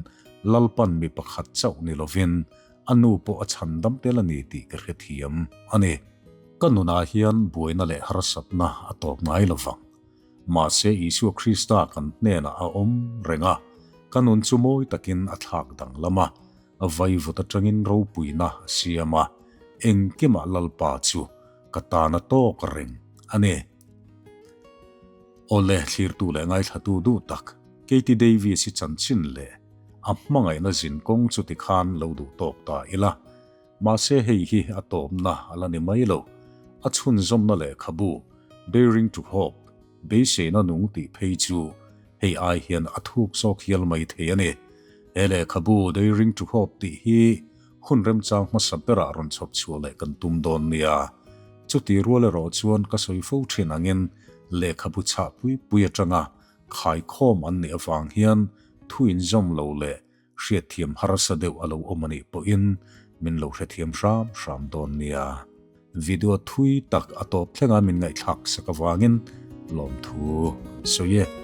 Lalpan mi pakhat chauh ni lovin a nu pawh a chhan dam tel a ni tih ka hrethiam a ni. Ka nunah hian buaina leh harsatna a tawp ngai lo vang. Mahse Isua Krista kan hnenah a awm reng a, ka nun chu mawi takin a thlak danglam a, vaivut atangin ropuina a siam a, engkimah Lalpa chu ka tan a tawk reng a ni. Awle, thlirtu leh ngaithlatu duh tak, Katie Davies hi chanchin leh a hmangaihna zin kawng chu tikhan lo duh tawk ta ila. Mahse hei hi a tawpna a la ni mai lo. A chhunzawmna lehkhabu Daring to Hope, Beiseina Nung tih phei chu hei ai hian a thuk zawk hial mai thei a ni. He lehkhabu Daring to Hope tih hi hun remchang hmasa berah rawn chhawp chhuah leh kan tum dawn nia. Chuti rual erawh chuan ka sawi fo thin angin lehkhabu chhah pui pui atanga khaikhawm an nih avang hian thu inzawm lo leh hriatthiam harsa deuh a lo awm a nih pawhin min lo hrethiam hram hram dawn nia. Video thui tak a tawp thlenga min ngaihthlak sak avangin lawmthu an sawi e.